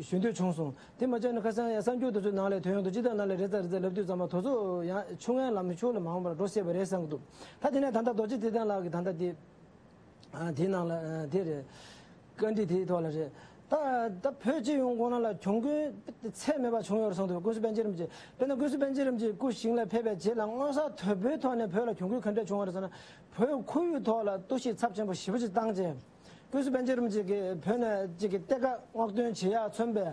ཞུ་འདོད་བྱུང་སོང་། དེ་མ་བྱས་ན་ཁ་སང་ཡང་གསར་འགྱུར་དེ་ཚོའི་ནང་ལ་ཐོན་ཡོང་དུས། སྤྱི་བཏང་ནང་ལ་རེད་ཙང་རེད་ཙང་ལབ་དུས་ཙམ་པ། དེ་ཚོ་ཡང་ཆུང་ངན་ལ་མི་ཆུང་ལ་མ་འོངས་པར་འགྲོ་སྲིད་པ་རེད་བསམ་གྱི་འདུག། ད་དེ་ནས་ད་ལྟ་རྡོ་རྗེ་ཐེག་ཆེན་ལགས་ཀྱིས་ད་ལྟ་དེ། ཨ། དེའི་ནང་ལ། ཨ། དེ་རེད། བཀའ་འདྲི་དེའི་ཐོག་ལ་རེད། ད་ད་བོད་སྤྱི་ཡོངས་ཁོ་ན་ལ་གྱོང་གུན་ཚད་མེད་པ་བྱུང་ཡོད་རེད་བསམ་འདུག། ཀུན་གསལ་པཎ་ཆེན་རིན་པོ་ཆེ། དཔེར་ན་ཀུན་གསལ་པཎ་ཆེན་རིན་པོ་ཆེ་སྐུ་ཞིང་ལ་ཕེབས་པའི་རྗེས་ལ་མངོན་གསལ་དོད་པོའི་ཐོག་ནས་བོད་ལ་གྱོང་གུན་ག་འདྲ་བྱུང་བ་རེད་ཟེར་ན། བོད་ཁོར་ཡུག་ཐོག་ལ་གཏོར་བཤིག་ཚབས་ཆེན་པོ་ཞེ་པོ་ཅིག་བཏང་རྗེས། ཀུན་གསལ་པཎ་ཆེན་རིན་པོ་ཆེ་གིས་བོད་ནས་གཅིག་གི་གཏེར་ཁ་སྔོག་འདོན་བྱེད་ཡག་མཚོན་པའི་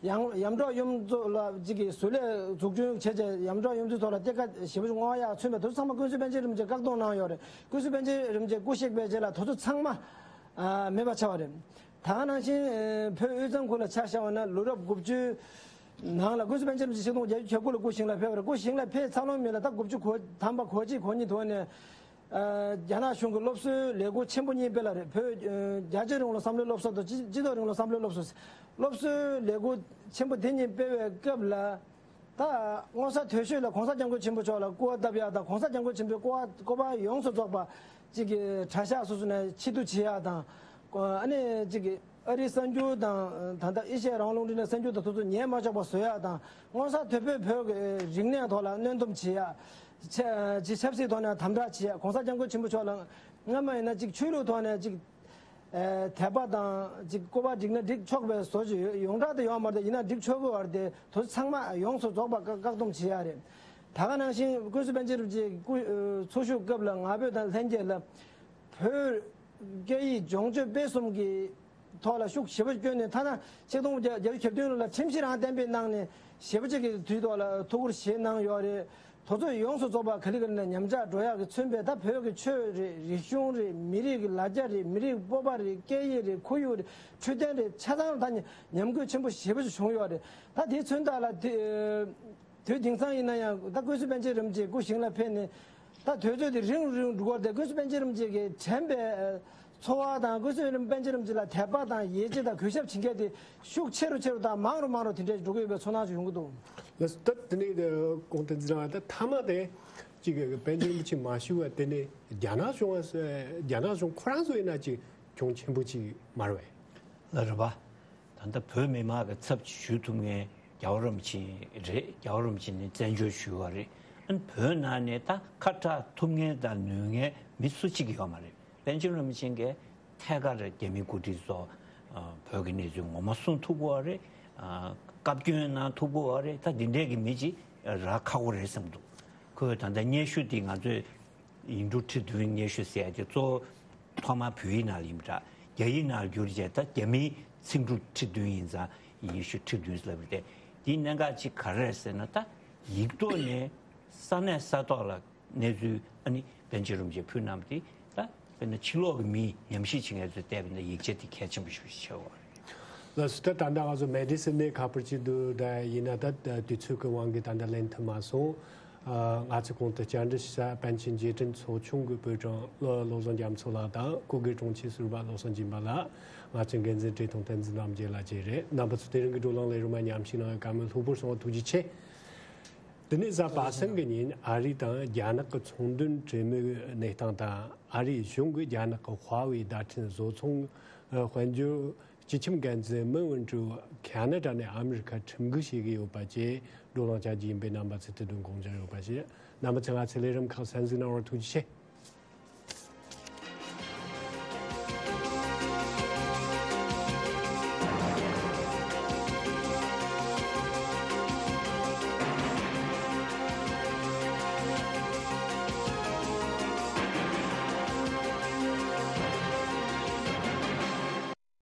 ཡང་ཡམ་གྲོག་གཡུ་མཚོ་ལ་གཅིག་གི་བཟོ་ལས་འཛུགས་སྐྲུན་བྱས་རྗེས། ཡམ་གྲོག་གཡུ་མཚོའི་ཐོག་ལ་གཏེར་ཁ་ཞེ་པོ་ཅིག་སྔོག་ཡག་མཚོན་པའི་དེ་ཚོ་ཚང་མ་ཀུན་གསལ་པཎ་ཆེན་རིན་པོ་ཆེས་བཀག་སྡོམ་གནང་ཡོད་རེད། ཀུན་གསལ་པཎ་ཆེན་རིན་པོ་ཆེ་སྐུ་གཤེགས་པའི་རྗེས་ལ་དེ་ཚོ་ཚང་མ། ཨ། མེད་པ་ཆགས་པ་རེད། ད་ག་ནང་བཞིན། ཨ། བོད་དབུས་གཙང་ཁུལ་ལ་ཆ་བཞག་པ་ན། ལོ་རབས་དགུ་བཅུ་ནང་ལ་ཀུན་གསལ་པཎ་ཆེན་རིན་པོ་ཆེ་ཆིག་སྟོང་བརྒྱད་བརྒྱ་གྱ་དགུ་ལ་སྐུ་ཞིང་ལ་ཕེབས་པ་རེད། སྐུ་ཞིང་ལ་ཕེབས་ཚར་ལོང་མིན་ལ་ད་དགུ་བཅུ་གོ། ཐམ་པ་གོ་གཅིག་གོ་གཉིས་ཐོག་ནས། ཨ། རྒྱ་ནག་གཞུང་གི་སློབ་གསོའི་ལས་འགུལ་ཆེན་པོ་གཉིས་སྤེལ་བ་རེད། བོད། ཨ། རྒྱལ་གཅེས་རིང་ལུགས་བསམ་བློའི་སློབ་གསོ་དང་སྤྱི་སྤྱི་ཚོགས་རིང་ལུགས་བསམ་བློའི་སློབ་གསོ། སློབ་གསོའི་ལས་འགུལ་ཆེན་པོ་དེ་གཉིས་སྤེལ་བའི་སྐབས་ལ། ད་མངོན་གསལ་དོད་ཤོས་ལ་གོང་ས་སྐྱབས་མགོན་ཆེན་པོ་མཆོག་ལ་སྐུ་པར་བཏབ་ཡག་དང་། གོང་ས་སྐྱབས་མགོན་ཆེན་པོའི་སྐུ་པར་སྐུ་པར་ཡོངས་སུ་རྫོགས་པ་གཅིག་གི་གྲྭ་ཤག་སོ་སོ་ནས་ཕྱིར་བསྡུ་བྱེད་ཡག་དང་། ཨ་ནི་གཅིག་གི་ཨ་རིའི་གསར་འགྱུར་དང་། ད་ལྟ་ཨེ་ཤ་ཡ་རང་དབང་རླུང་འཕྲིན་ནས་གསར་འགྱུར་དང་དེ་ཚོ་ཉན་མ་ཆོག་པ་བཟོ་ཡག་དང་། མངོན་གསལ་དོད་པོས་བོད་ཀྱི་རིག་གནས་ཐོག་ལ་གནོན་སྡོམ་བྱེད་ཡག། ཆ་ཆབ་སྲིད་ཐོག་ནས་དམ་དྲག་བྱེད་ཡག། གོང་ས་སྐྱབས་མགོན་ཆེན་པོ་མཆོག་ལ་སྔ་མ་ཡིན་ན་གཅིག་ཆོས་ལུགས་ཐོག་ནས་གཅིག་ཨ། དད་པ་དང་གཅིག་སྐུ་པར་བསྒྲིགས་ན་འགྲིག་ཆོག་པའི་བཟོ་ཅིག་ཡོད། ཡོངས་གྲགས་དེ་ཡོད་མ་རེད་དེ། ཡིན་ན་འགྲིག་ཆོག་གི་ཡོད་རེད་དེ། དེ་ཚོ་ཚང་མ་ཡོངས་སུ་རྫོགས་པ་བཀག་བཀག་སྡོམ་བྱེད་ཡག་རེད། ད་ག་ནང་བཞིན་ཀུན་གསལ་པཎ་ཆེན་རིན་པོ་ཆེ་སྐུ། ཨ། འཚོ་བཞུགས་སྐབས་ལ་ང་ཕོད་དང་ལྷན་རྒྱས་ལ་བོད་སྐད་ཡིག་སྦྱོང་སྤྱོད་སྤེལ་གསུམ་གྱི་ཐོག་ལ་ཤུགས་ཞེ་པོ་བསྐྱོན་ནས། ཐ་ན་ཆིག་སྟོང་དགུ་བརྒྱ་བརྒྱད་ཅུ་གྱ་བདུན་ལོ་ལ་ཁྲིམས་གཞི་རང་གཏན་འབེབས་གནང་ནས་ཞེ་པོ་ཅིག་གི་དུས་ཐོག་ལ་ཐུགས་ཁུར་བཞེས་གནང་ཡོད་རེད། དེ་ཚོ་ཡོངས་སུ་རྫོགས་པ་ག་ལེ་ག་ལེ་ནས་ཉམས་ཆག་འགྲོ་ཡག་གི་མཚོན་པའི། ད་བོད་ཀྱི་ཆོས་རེད། རིག་གཞུང་རེད། མི་རིགས་ཀྱི་ལ་རྒྱ་རེད། མི་རིགས་སྤོབས་པ་རེད། སྐད་ཡིག་རེད། ཁོར་ཡུག་རེད། འཕྲོད་བསྟེན་རེད། ཆ་ཚང་ད་ཉམས་རྒུད་ཆེན་པོ་ཞེ་པོ་ཅིག་བྱུང་ཡོད་རེད། ད་དེའི་མཚོན་རྟགས་ལ་དེ། དུས་དེང་སང་ཡིན་ན་ཡང་ད་ཀུན་གསལ་པཎ་ཆེན་རིན་པོ་ཆེ་སྐུ་ཞིང་ལ་ཕེབས་ནས། ད་དུས་ཚོད་དེ་རིང་རུ་རིང་རུ་འགྲོ་གི་རེད་དེ། ཀུན་གསལ་པཎ་ཆེན་རིན་པོ་ཆེ་གི་དྲན་པའི་འཚོ་བ་དང་། ཀུན་གསལ་པཎ་ཆེན་རིན་པོ་ཆེ་ལ་དད་པ་དང་ཡིད་ཆེས་དང་གུས་ཞབས་བྱེད་མཁན་དེ་ཤུགས་ཆེ་རུ་ཆེ་རུ་དང་མང་རུ་མང་རུ་དེ་འདྲ་འགྲོ་གི་ཡོད་པའི་ཚོར་སྣང་ཞིག་ཡོང་གི་འདུག། ལགས་སོ། ད་དེ་ནས་གོང་དུ་འཛིན་ར་ད་མཐའ་མ་དེ་གཅིག་གི་པཎ་ཆེན་རིན་པོ་ཆེ་མ་བཞུགས་པ་དེ་ནས་རྒྱ་ནག་གཞུང་བ། རྒྱ་ནག་གཞུང་ཁོ་རང་ཚོ་ཡིན་ན་གཅིག་གྱོང་ཆེན་པོ་གཅིག་མ་རེད་པས། ལགས་རེད་པ། ད་ལྟ་བོད་མི་མང་གི་ཚབ་ཅིག་ཞུ་ཐུབ་མཁན་རྒྱལ་བ་རིན་པོ་ཆེ་རེད། རྒྱལ་བ་རིན་པོ་ཆེ་ནས་བཙན་བྱོལ་ཞུ་བ་རེད། ཨ་ནི་བོད་ནང་ནས་ད་ཁ་གྲག་ཐུབ་མཁན་དང་ནུས་མཁན་མི་སུ་གཅིག་ཡོད་མ་རེད། པཎ་ཆེན་རིན་པོ་ཆེ་གིས་ཐད་ཀར་རྒྱ་མི་འགོ་ཁྲིད་ཚོ་བོད་ཀྱི་གནས་ཚུལ་ངོ་མ་གསུང་ཐུབ་དགོས་པ་རེད། བཀའ་བཀྱོན་གནང་ཐུབ་དགོས་པ་རེད། ད་འདི་འདྲས་ཀྱི་མི་ཅིག་རག་ཁག་པོ་རེད་བསམ་འདུག། ཁོས་ད་ལྟ་སྙན་ཞུ་འདི་ང་ཚོས་ཡིག་འབྲུ་ཁྲི་བདུན་སྙན་ཞུ་ཟེར་ཡ་དེ་གཙོ་བོ་ཐོག་མར་བོད་ཡིག་ནང་ལ་ཡིན་པ་འདྲ། རྒྱ་ཡིག་ནང་ལ་བསྒྱུར་རྗེས་ད་རྒྱ་མིའི་ཚིག་འབྲུ་ཁྲི་བདུན་ཡིན་ཙང་སྙན་ཞུ་ཁྲི་བདུན་ཟེར་ལབ་པ་རེད་དེ། དེའི་གནད་འགག་ཅིག་ག་རེ་རེད་ཟེར་ན། ད་ཡིག་ཐོག་ནས་ས་གནས་ས་ཐོག་ལ་གནས་ཚུལ་ཨ་ནི་པཎ་ཆེན་རིན་པོ་ཆེས་ཕུལ་གནང་བ་དེ། ད་དཔེར་ན་ཕྱི་ལོགས་ཀྱི་མིས་ཉམས་ཞིབ་བྱེད་མཁན་ཚོས་བལྟས་པ་ཡིན་ན་ཡིག་ཆ་དེ་གལ་ཆེན་པོ་ཞིག་ཆགས་ཡོད་རེད། ལགས་སོ། ད་ད་ལྟ་ང་ཚོ་མེ་ཌི་སི་ནས་ཁ་པར་ཅིག་འདུག། ད་ཡིན་ན་ད་དུས་ཚོད་ཀྱི་དབང་གིས་ད་ལྟ་ལེན་ཐུབ་མ་སོང་། ཨ། ང་ཚོས་གོང་དུ་བཅར་འདྲི་ཞུ་ས་པཎ་ཆེན་རྗེས་དྲན་ཚོགས་ཆུང་གི་པུའུ་ཀྲང་བློ་བློ་བཟང་རྒྱ་མཚོ་ལགས་དང་། སྐུ་སྒེར་དྲུང་ཆེ་ཟུར་པ་བློ་བཟང་སྦྱིན་པ་ལགས། ང་ཚོའི་འགན་འཛིན་བཀྲས་མཐོང་བསྟན་འཛིན་རྣམ་རྒྱལ་ལགས་བཅས་རེད། རྣམ་པ་ཚོ་དེ་རིང་གི་བགྲོ་གླེང་ལས་རིམ་མཉམ་ཞུགས་གནང་བའི་བཀའ་མོལ་ལྷུག་པོར་གསུང་བ་ཐུགས་རྗེ་ཆེ། དེ་ནས་གཟའ་པ་སངས་ཀྱི་ཉིན་ཨ་རི་དང་རྒྱ་ནག་གི་ཚོང་དོན་གྲོས་མོལ་གནས་སྟངས་དང་། ཨ་རིའི་གཞུང་གིས་རྒྱ་ནག་གི་ཧྭ་ཝེ་བརྡ་འཕྲིན་བཟོ་ཚོང་དཔལ་འབྱོར་སྤྱི་ཁྱབ་འགན་འཛིན་མིན་ཝུན་ཀྲུའུ་ཁ་ན་ཌ་ནས་ཨ་མི་རི་ཁར་ཁྲིམས་འགུལ་བྱེད་ཀྱི་ཡོད་པ་བཅས་བགྲོ་གླེང་བྱ་རྒྱུ་ཡིན་པས་རྣམ་པ་ཚོས་དེ་དོན་དགོངས་འཇགས་ཡོད་པ་བྱས། རྣམ་པ་ཚོས་ང་ཚོའི་ལས་རིམ་ཁག་གསན་གཟིགས་གནང་བར་ཐུགས་རྗེ་ཆེ།